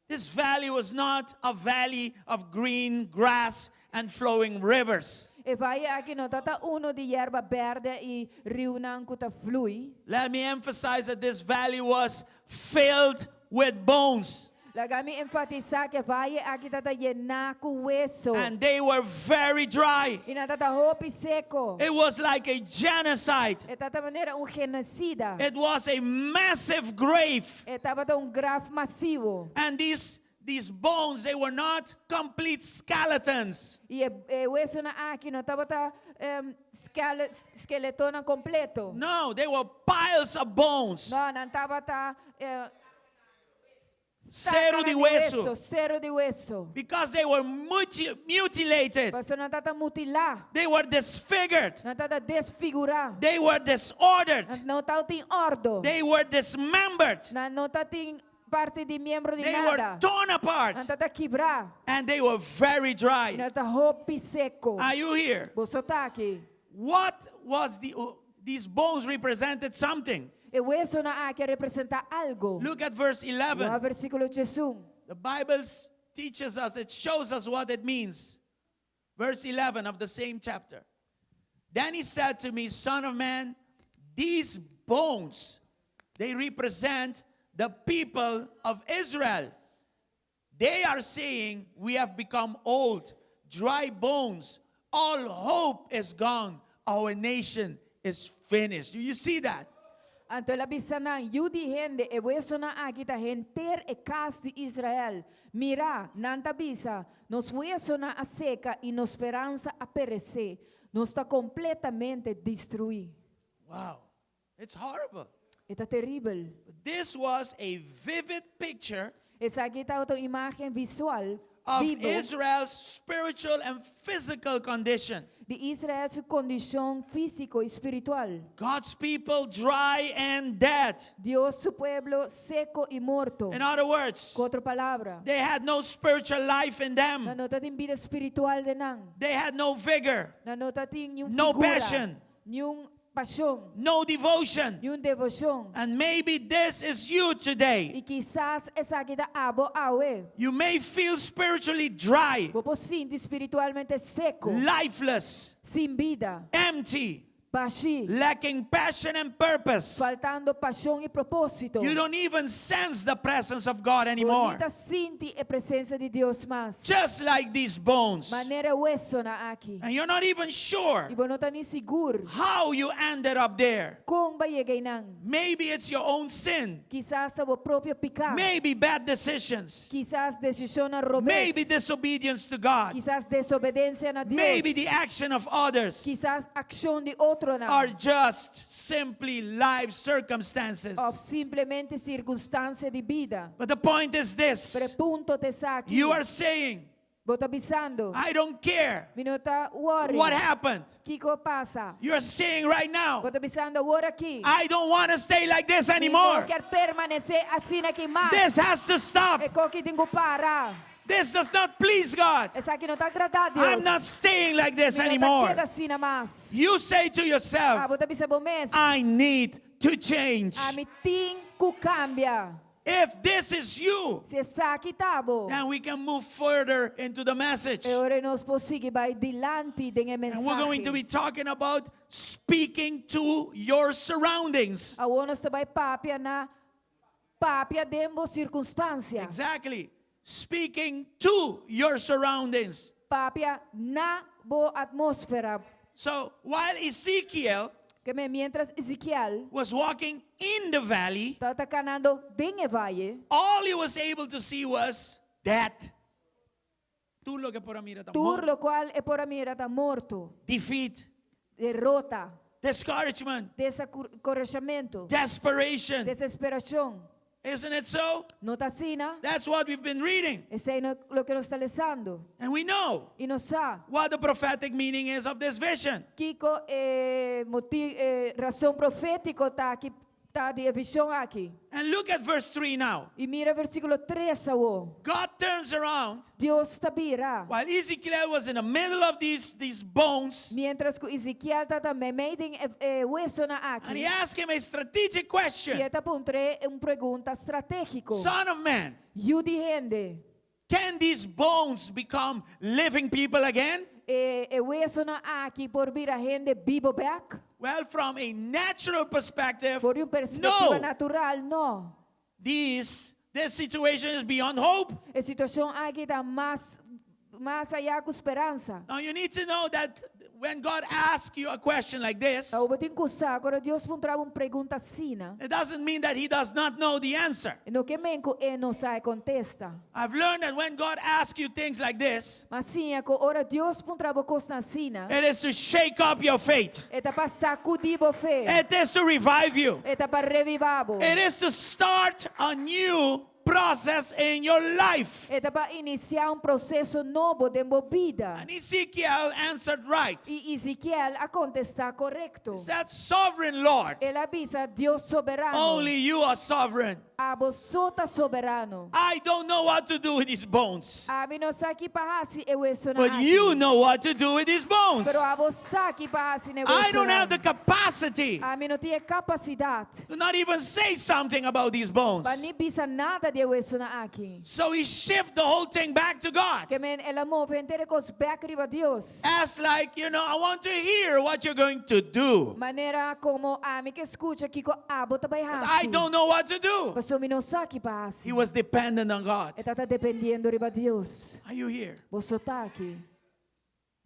This valley was not a valley of green grass and flowing rivers. E vaye aki no tabata unu di yerba bèrdè i riunan ku ta flui. Let me emphasize that this valley was filled with bones. Laga mi enfatisá ku e vaye aki tabata yená ku weso. And they were very dry. I nan tabata hopi seko. It was like a genocide. E tabata manera un genosida. It was a massive grave. E tabata un graf masivo. And these bones, they were not complete skeletons. I e wesonan aki no tabata skeletonan kompleto. No, they were piles of bones. No, nan tabata Seru di weso. Seru di weso. Because they were mutilated. Pasobra nan tabata mutilá. They were disfigured. Nan tabata desfigurá. They were disordered. Nan no tabatin òrdu. They were dismembered. Nan no tabatin parti di miembro di They were nada. torn apart. Nan tabata kibrá. And they were very dry. Nan tabata hopi seko. Are you here? Boso ta aki. What was the these bones represented something. E wesonan aki a representá algu. Look at verse 11. Wak versíkulo 11. The Bible teaches us, it shows us what it means. Verse 11 of the same chapter. Then he said to me, Son of man, these bones, they represent the people of Israel. They are saying, We have become old, dry bones. All hope is gone. Our nation is finished. Do you see that? Anto el a bisa nan, Yu di hende, e wesonan aki ta henter e kas di Israel. Mira, nan ta bisa, Nos wesonan a seka i nos speransa a peresé. Nos ta kompletamente destruí. Wow, it's horrible. E ta teribel. This was a vivid picture Esaki tabata un imágen visual of bibu Israel's spiritual and physical condition. di Israel su kondishon físiko i spiritual. God's people dry and dead. Dios su pueblo seko i morto. In other words, Ku otro palabra, they had no spiritual life in nan them. no tabatin bida spiritual den nan. They had no vigor, Nan no tabatin niun No figura, passion. niun pashon, no devotion. niun devoshon. And maybe this is you today. I kisas esaki ta abo awe. You may feel spiritually dry, Bo por sinti spiritualmente seko, lifeless, sin bida, empty, bashí, lacking passion and purpose. faltando pashon i propósito. You don't even sense the presence of God Bo anymore. ni ta sinti e presensia di Dios mas. Just like these bones. Manera e wesonan aki. And you're not even sure I bo no ta ni sigur how you ended up there. kon b'a yega einan. Maybe it's your own sin. Kisas ta bo propio piká. Maybe bad decisions. Kisas desishonnan robes. Maybe disobedience to God. Kisas desobedensia na Dios. Maybe the action of others Kisas akshon di otronan. are just simply life circumstances. Òf simplemente sirkunstansia di bida. But the point is Pero e this punto ta esaki. you are saying, Bo ta bisando. I don't care Mi no ta worry. what happened. Kiko a pasa. You're saying right now, Bo ta bisando awor aki. I don't want to stay like this Mi no anymore. ke permanesé asina aki mas. This has to stop. E kos aki tin ku para. This does not please God. Esaki no ta agradá Dios. I'm not staying like this Mi no ta anymore. keda asina mas. You say to yourself, Abo ta bisa bo mes. I need to change. Ami tin ku kambia. If this is you, Si esaki ta bo. then we can move further into the message. E ora nos por sigui bai dilanti den e And we're going to be mensahe. talking about speaking to your surroundings. Awor nos ta bai papia na papia den bo sirkunstansia. Exactly. Speaking to your surroundings. Papia na bo atmósfera. So while Ezekiel Ke men miéntras Ezekiel was walking in the valley, tabata kanando den e vaye, all he was able to see was death. Tur loke e por a mira ta tur morto. lokual e por a mira ta morto, Defeat, derota, discouragement, desenkurashamentu, desperation. desesperashon. Isn't it so? No ta asina? That's what we've been reading. Esei ta loke nos ta lesando. And we know I nos sa what the prophetic meaning is of this vision. kiko e moti e rason profétiko ta aki ta di e vishon aki. And look at verse 3 now. I mira versíkulo 3 awor. God turns around Dios ta bira. while Ezekiel was in the middle of these bones Miéntras ku Ezekiel tabata meimei den e, e wesonan and he aki. asked him a strategic I question. e ta puntr'é un pregunta stratégiko. Son of man, Yu di hende. can these bones become living people again? E, e wesonan aki por bira hende bibu bèk? Well, from a natural perspective, For di un perspektiva no. natural, no. These This situation is beyond hope. E situashon aki ta mas mas ayá ku speransa. Now you need to know that when God asks you a question like this, Awor bo tin ku sa, ora Dios puntra bo un pregunta asina, it doesn't mean that He does not know the answer. no ke men ku e no sa e kontesta. I've learned that when God asks you things like this, M'a siña ku ora Dios puntra bo kosnan asina, it is to shake up your faith. e ta pa sakudí bo fe. It is to revive you. E ta pa revivá bo. It is to start a new process in your life. E ta pa inisiá un proseso nobo den bo bida. And Ezekiel answered right. I Ezekiel a kontestá korekto. He said, Sovereign Lord, El a bisa, Dios soberano, only you are sovereign. abo so ta soberano. I don't know what to do with these bones, Ami no sa ki pa hasi e wesonan but aki. you know what to do with these bones. Pero abo sa ki pa hasi n'e I don't have wesonan. the capacity Ami no tin e kapasidat to not even say something about these bones. pa ni bisa nada di e wesonan aki. So he shift the whole thing back to God. Ke men el a move henter e kos bèk riba Dios. As like, I want to hear what you're going to do. Manera komo ami ke skucha kiko abo ta bai 'Cause hasi. I don't know what to do. Paso mi no sa ki pa hasi. He was dependent on God. E tabata dependiendo riba Dios. Are you here? Boso ta aki.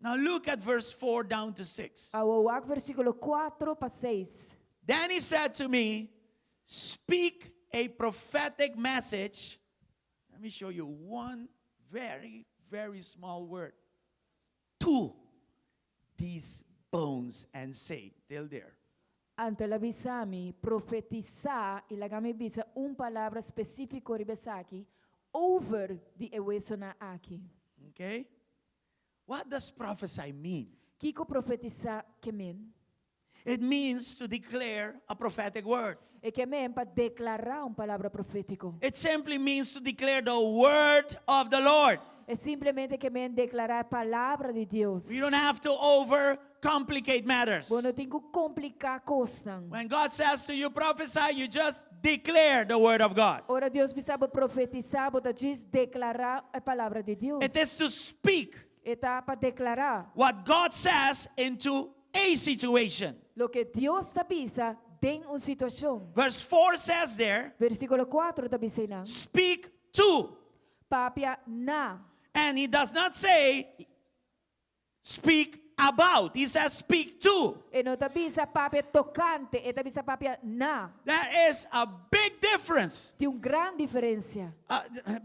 Now look at verse 4 down to 6. Awor wak versíkulo 4 pa 6. Then he said to me, Speak a prophetic message. Let me show you one very, very small word. To these bones and say, till there. Anto el a bisa mi, Profetisá, i laga mi bisa un palabra spesífiko riba esaki, over di e wesonan aki. Okay? What does prophesy mean? Kiko profetisá ke men? It means to declare a prophetic word. E ke men pa deklará un palabra profétiko. It simply means to declare the word of the Lord. E simplemente ke men deklará e palabra di Dios. We don't have to overcomplicate matters. Bo no tin ku kompliká kosnan. When God says to you, prophesy, you just declare the word of God. Ora Dios bisa bo profetisá, bo ta djis deklará e palabra di Dios. It is to speak E ta pa deklará what God says into a situation. loke Dios ta bisa den un situashon. Verse 4 says there, Versíkulo 4 ta bisa einan, speak to. Papia na. And he does not say speak about. He says speak to. E no ta bisa papia tokante, e ta bisa papia na. That is a big difference Tin un gran diferensia.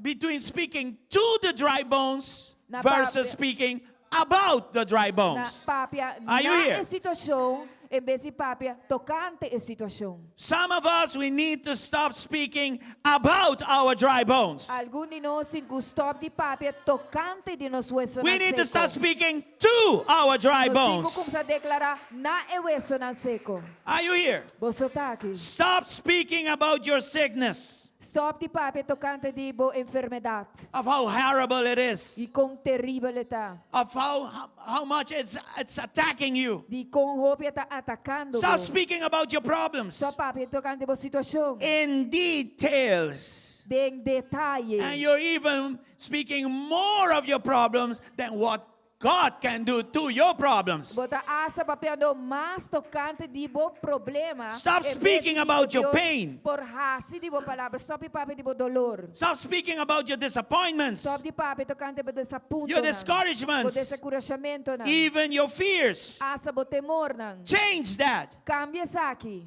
between speaking to the dry bones Na versus papia- speaking about the dry Na bones. papia Are you na here? e situashon en bes di papia tokante e situashon. Some of us, we need to stop speaking about our dry bones. Algun di nos tin ku stòp di papia tokante di nos wesonan We need to seko. start speaking to our dry Nos tin ku bones. kuminsá deklará na e wesonan seko. Are you here? Boso ta aki. Stop speaking about your sickness, Stòp di papia tokante di bo enfermedat of how horrible it is, i kon teribel e ta, of how much it's attacking you. di kon hopi e ta atakando Stop bo. speaking about your problems Stòp papia tokante bo situashon in details. den detaye. And you're even speaking more of your problems than what God can do to your problems. Bo ta asta papiando mas tokante di bo problema. Stop En bes speaking di about your Dios pain. Por hasi di bo palabra. Stop di papia di bo dolor. Stop speaking about your disappointments, Stop di papia tokante bo desapuntonan. your discouragements, Bo desenkurashamentonan. even your fears. Asta bo temornan. Change that Kambia esaki.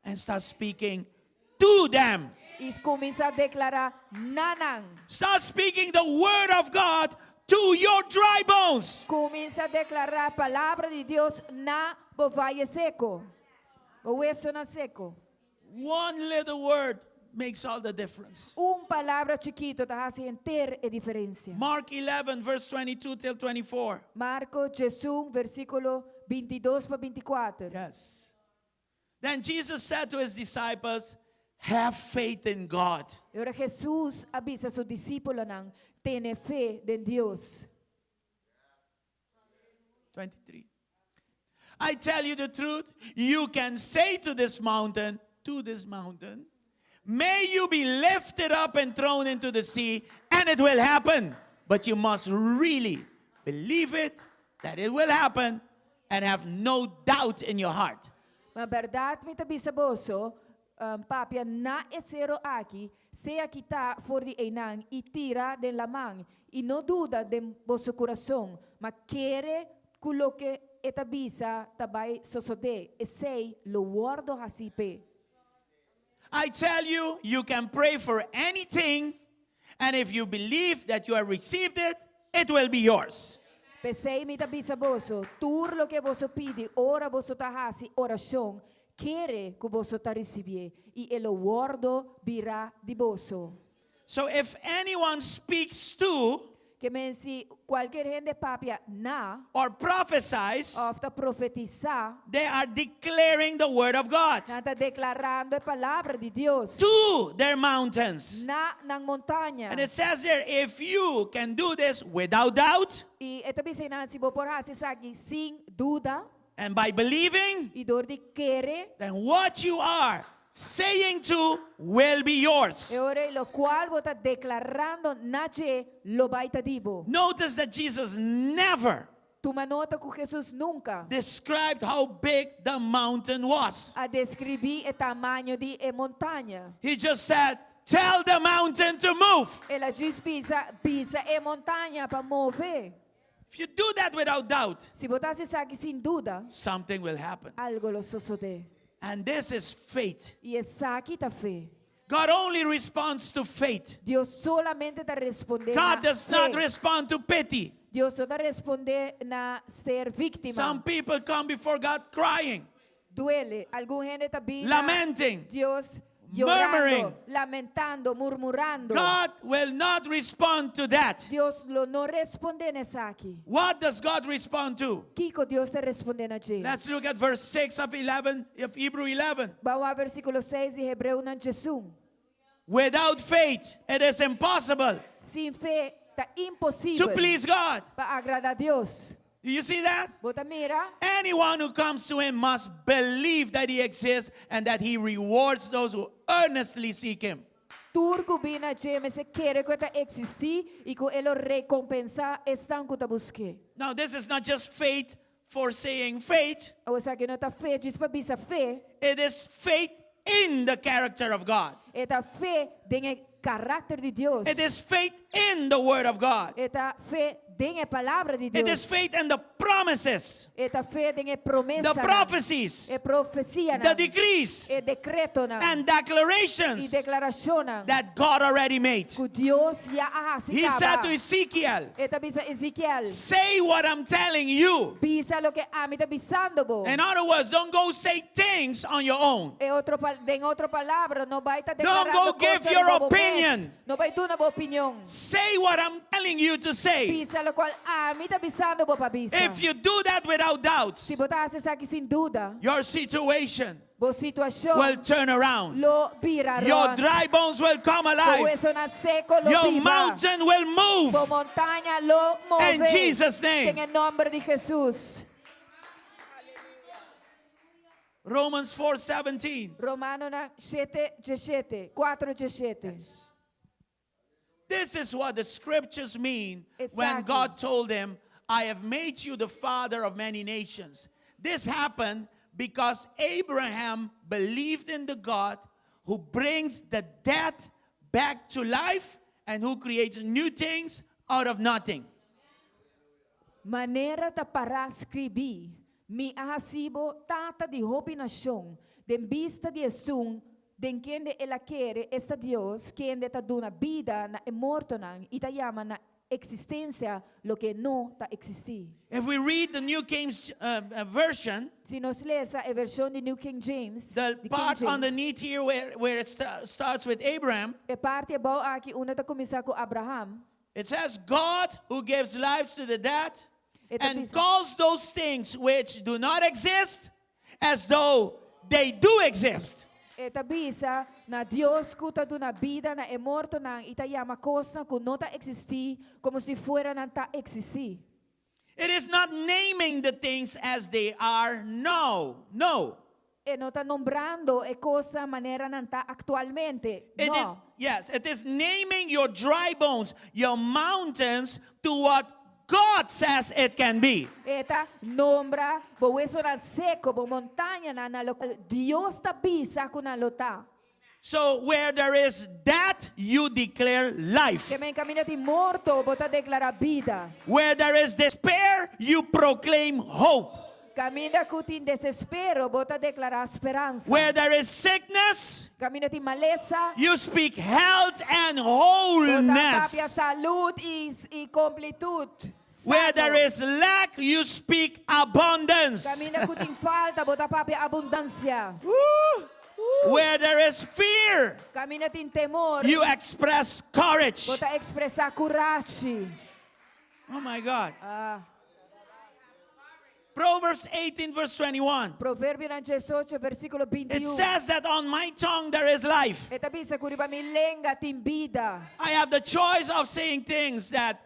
and start speaking to them. I kuminsá deklará na nan. Start speaking the word of God to your dry bones. Kuminsá deklará palabra di Dios na bo vaye seku. Bo wesonan seku. One little word makes all the difference. Un palabra chikitu ta hasi henter e diferensia. Mark 11, verse 22 till 24. Marko 11, versíkulo 22 pa 24. Yes. Then Jesus said to his disciples, Have faith in God. I ora Hesus a bisa su disipelnan, Tene fe den Dios. 23. I tell you the truth, you can say to this mountain, to this mountain, may you be lifted up and thrown into the sea, and it will happen. But you must really believe it, that it will happen, and have no doubt in your heart. Ma bèrdat mi ta bisa boso, papia na e sero aki, sea kitá for di einan i tira den laman, i no duda den boso kurason, ma kere ku loke e ta bisa ta bai sosodé, esei lo wòrdu hasí p'e. I tell you, you can pray for anything, and if you believe that you have received it, it will be yours. P'esei mi ta bisa boso, tur loke boso pidi ora boso ta hasi orashon, kere ku boso ta risibié, i e lo wòrdu bira di boso. So if anyone speaks to Ke men si kualker hende papia na or prophesies, òf ta profetisá, they are declaring the word of God nan ta deklarando e palabra di Dios to their mountains. na nan montaña. And it says here, if you can do this without doubt I e ta bisa einan, si bo por hasi esaki sin duda and by believing, i dor di kere, then what you are saying to will be yours. E ora ei lokual bo ta deklarando na dje lo bai ta di bo. Notice that Jesus never Tuma nota ku Hesus nunka described how big the mountain was. a deskribí e tamaño di e montaña. He just said, Tell the mountain to move. El a djis bisa, Bisa e montaña pa move. If you do that without doubt, Si bo ta hasi esaki sin duda, something will happen. algo lo sosodé. And this is faith. I esaki ta fe. God only responds to faith. Dios solamente ta respondé na God does not fe. respond to pity. Dios no ta respondé na ser víktima. Some people come before God crying, Duele. Algun hende ta bini na lamenting. Dios yorando, Murmuring. lamentando, murmurando. God will not respond to that. Dios lo no respondé na esaki. What does God respond to? Kiko Dios ta respondé na dje? Let's look at verse 6 of 11 of Hebrew 11. Ban wak versíkulo 6 di Hebreonan 11. Without faith, it is impossible Sin fe ta to imposibel please God. pa agradá Dios. Do you see that? Bo ta mira? Anyone who comes to him must believe that he exists and that he rewards those who earnestly seek him. Tur ku bini na dje mester kere ku e ta eksistí i ku e lo rekompensá esnan ku ta busk'é. Now, this is not just faith for saying faith, Awor esaki no ta fe djis pa bisa fe. it is faith in the character of God. E ta fe den e karakter di Dios. It is faith in the word of God. E ta fe den e palabra di It is Dios. faith in the promises, E ta fe den e the promesanan. prophecies, E profesianan. the decrees, E dekretonan. and I declarations deklarashonnan. that God already made. Ku Dios ya a hasi He said kaba. to Ezekiel, E ta bisa Ezekiel. Say what I'm telling you. Bisa loke ami ta bisando bo. In other words, don't go say things on your own. E otro pa- den otro palabra, no bai ta Don't deklarando go give kosnan your riba bo mes. opinion. No bai duna bo opinion. Say what I'm telling you to say. Bisa lokual ami ta bisando bo pa bisa. If you do that without doubts, Si bo ta hasi esaki sin duda, your situation bo situashon will turn around. lo bira Your rònt. dry bones will come Bo alive. wesonan seko lo Your biba. mountain will move. Bo montaña lo move. In Jesus' name. Den e nòmber di Jesus. Romans 4:17. Romanonan 7, 17, 4, 17. This is what the scriptures mean when Esaki. God told him, I have made you the father of many nations. This happened because Abraham believed in the God who brings the dead back to life and who creates new things out of nothing. Manera ta pará skribí, Mi a hasi bo tata di hopi nashon, den bista di esun den kende el a kere, esta Dios, kende ta duna bida na e mortonan i ta yama na eksistensia loke no ta eksistí. If we read the New King Version, Si nos lesa e vershon di New King James, the di King part James, underneath here where, where it sta- starts with Abraham, e parti abou aki unda ta kuminsá ku Abraham, it says, God who gives lives to the dead E ta and bisa- calls those things which do not exist as though they do exist. E ta bisa na Dios ku ta duna bida na e mortonan i ta yama kosnan ku no ta eksistí komo si fuera nan ta eksistí. It is not naming the things as they are now. No. E no ta nombrando e kosnan manera nan ta aktualmente. It No. is yes, it is naming your dry bones, your mountains to what God says it can be. E ta nombra bo wesonan seko, bo montañanan na lokual Dios ta bisa ku nan lo ta. So where there is death, you declare life. Ke men kaminda tin morto, bo ta deklará bida. Where there is despair, you proclaim hope. Kaminda ku tin desespero, bo ta deklará speransa. Where there is sickness, Kaminda tin malesa, you speak health and bo ta papia wholeness. salú i, i kompletut. Where Sano. there is lack, you speak abundance. Kaminda ku tin falta, bo ta papia abundansia. Woo! Where there is fear, Kaminda tin temor, you express courage. bo ta ekspresá kurashi. Oh my God. Ah, Proverbs 18, verse 21. Proverbionan 18, versíkulo It 21. says that on my tongue there is life. E ta bisa ku riba mi lenga tin bida. I have the choice of saying things that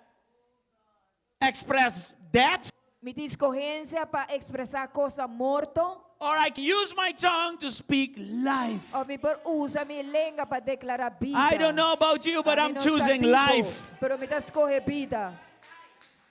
express death, Mi tin eskohensia pa ekspresá kos morto, or I can use my tongue to speak life. òf mi por usa mi lenga pa deklará bida. I don't know about you, but Ami I'm no sa choosing di bo, life. Pero mi ta skohe bida.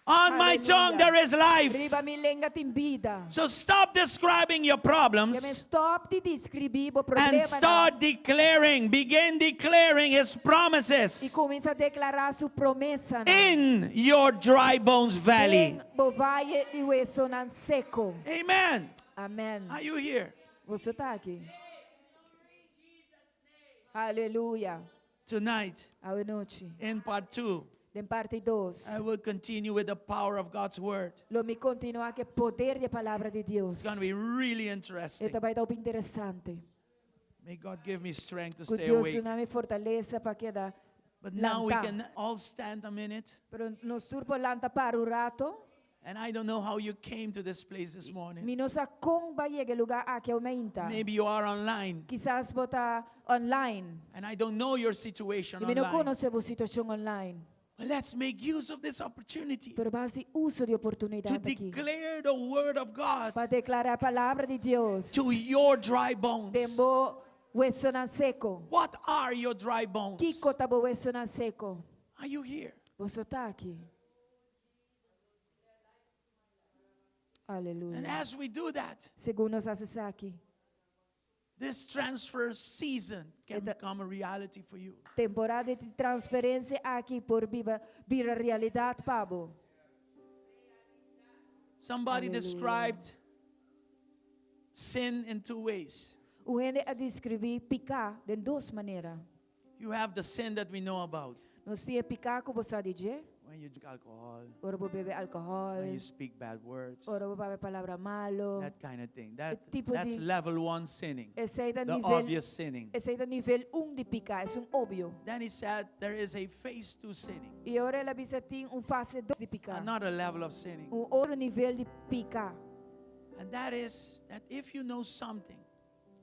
On my tongue Hallelujah. there is life. Riba mi lenga tin bida. So stop describing your Ke men problems stòp di deskribí bo and problemanan. start declaring, begin declaring His I promises kuminsá deklará su promesanan. in your dry bones valley. Den bo vaye di wesunan seku. Amen. Amèn. Are you here? Bo ta aki. Aleluya. Tonight, Awe nochi. in part 2, Den parti 2. I will continue with the power of God's word. Lo mi kontinuá ku poder di palabra di Dios. It's going to be really interesting. E ta bai ta interesante. May God give me strength to Ku stay Dios awake. duna mi fortalesa pa keda But now we lantá. can all stand a minute. Pero nos tur por lanta para un ratu. And I don't know how you came to this place this morning. Mi no sa kon bo a yega e lugá aki awe mainta. Maybe you are online. Kisas bo ta online. And I don't know your situation I mi no online. konosé bo situashon online. But let's make use of this opportunity Pero ban hasi uso di to oportunidat aki. declare the word of God Pa deklará e palabra di Dios. to your dry bones. Den bo wesunan seku. What are your dry bones? Kiko ta bo wesunan seku. Are you here? Bo ta aki. And Aleluya. as we do that, Segun nos hasi esaki. this transfer season can E ta- become a reality for you. Temporada di transferensia aki por biba bira realidat pa bo. Somebody Hallelujah. described sin in two ways. Un hende a deskribí piká di dos manera. You have the sin that we know about Nos tin piká ku bo sa di dje, when you drink alcohol, ora bo bebe alkohòl, when you speak bad words, ora bo papia palabra malu. that kind of thing. That, tipo that's di- level one sinning, Esei ta the nivel, obvious sinning. esei ta nivel 1 di piká, esun opvio. Then he said there is a phase two sinning, I ora el a bisa tin un fase 2 di piká. another level of sinning. Un otro nivel di piká. And that is that if you know something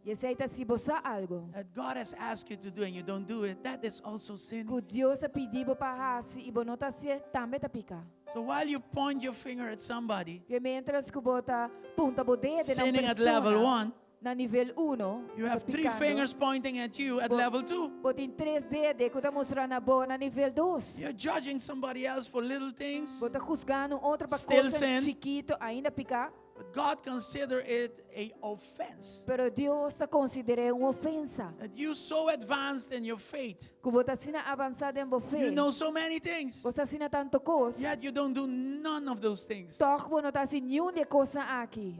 I esei ta si bo sa algu. that God has asked you to do and you don't do it, that is also sinning. Ku Dios a pidi bo pa hasi i bo no ta hasié, tambe ta piká. So while you point your finger at somebody, I mientras ku bo ta punta bo dede na sinning at level persona, one, na nivel 1, you have three fingers pointing at you at Bo- level two. Bo tin tres dede ku ta mustra na bo na nivel 2. You're judging somebody else for little things, Bo ta husgando otro pa Still kos sin. chikitu, ainda piká. but God consider it a offense Pero Dios ta konsider'é un ofensa. that you so advanced in your faith. Ku bo ta asina avansá den bo fe. You know so many things, Bo sa asina tantu kos. yet you don't do none of those things. Toch bo no ta hasi ningun di e kosnan aki.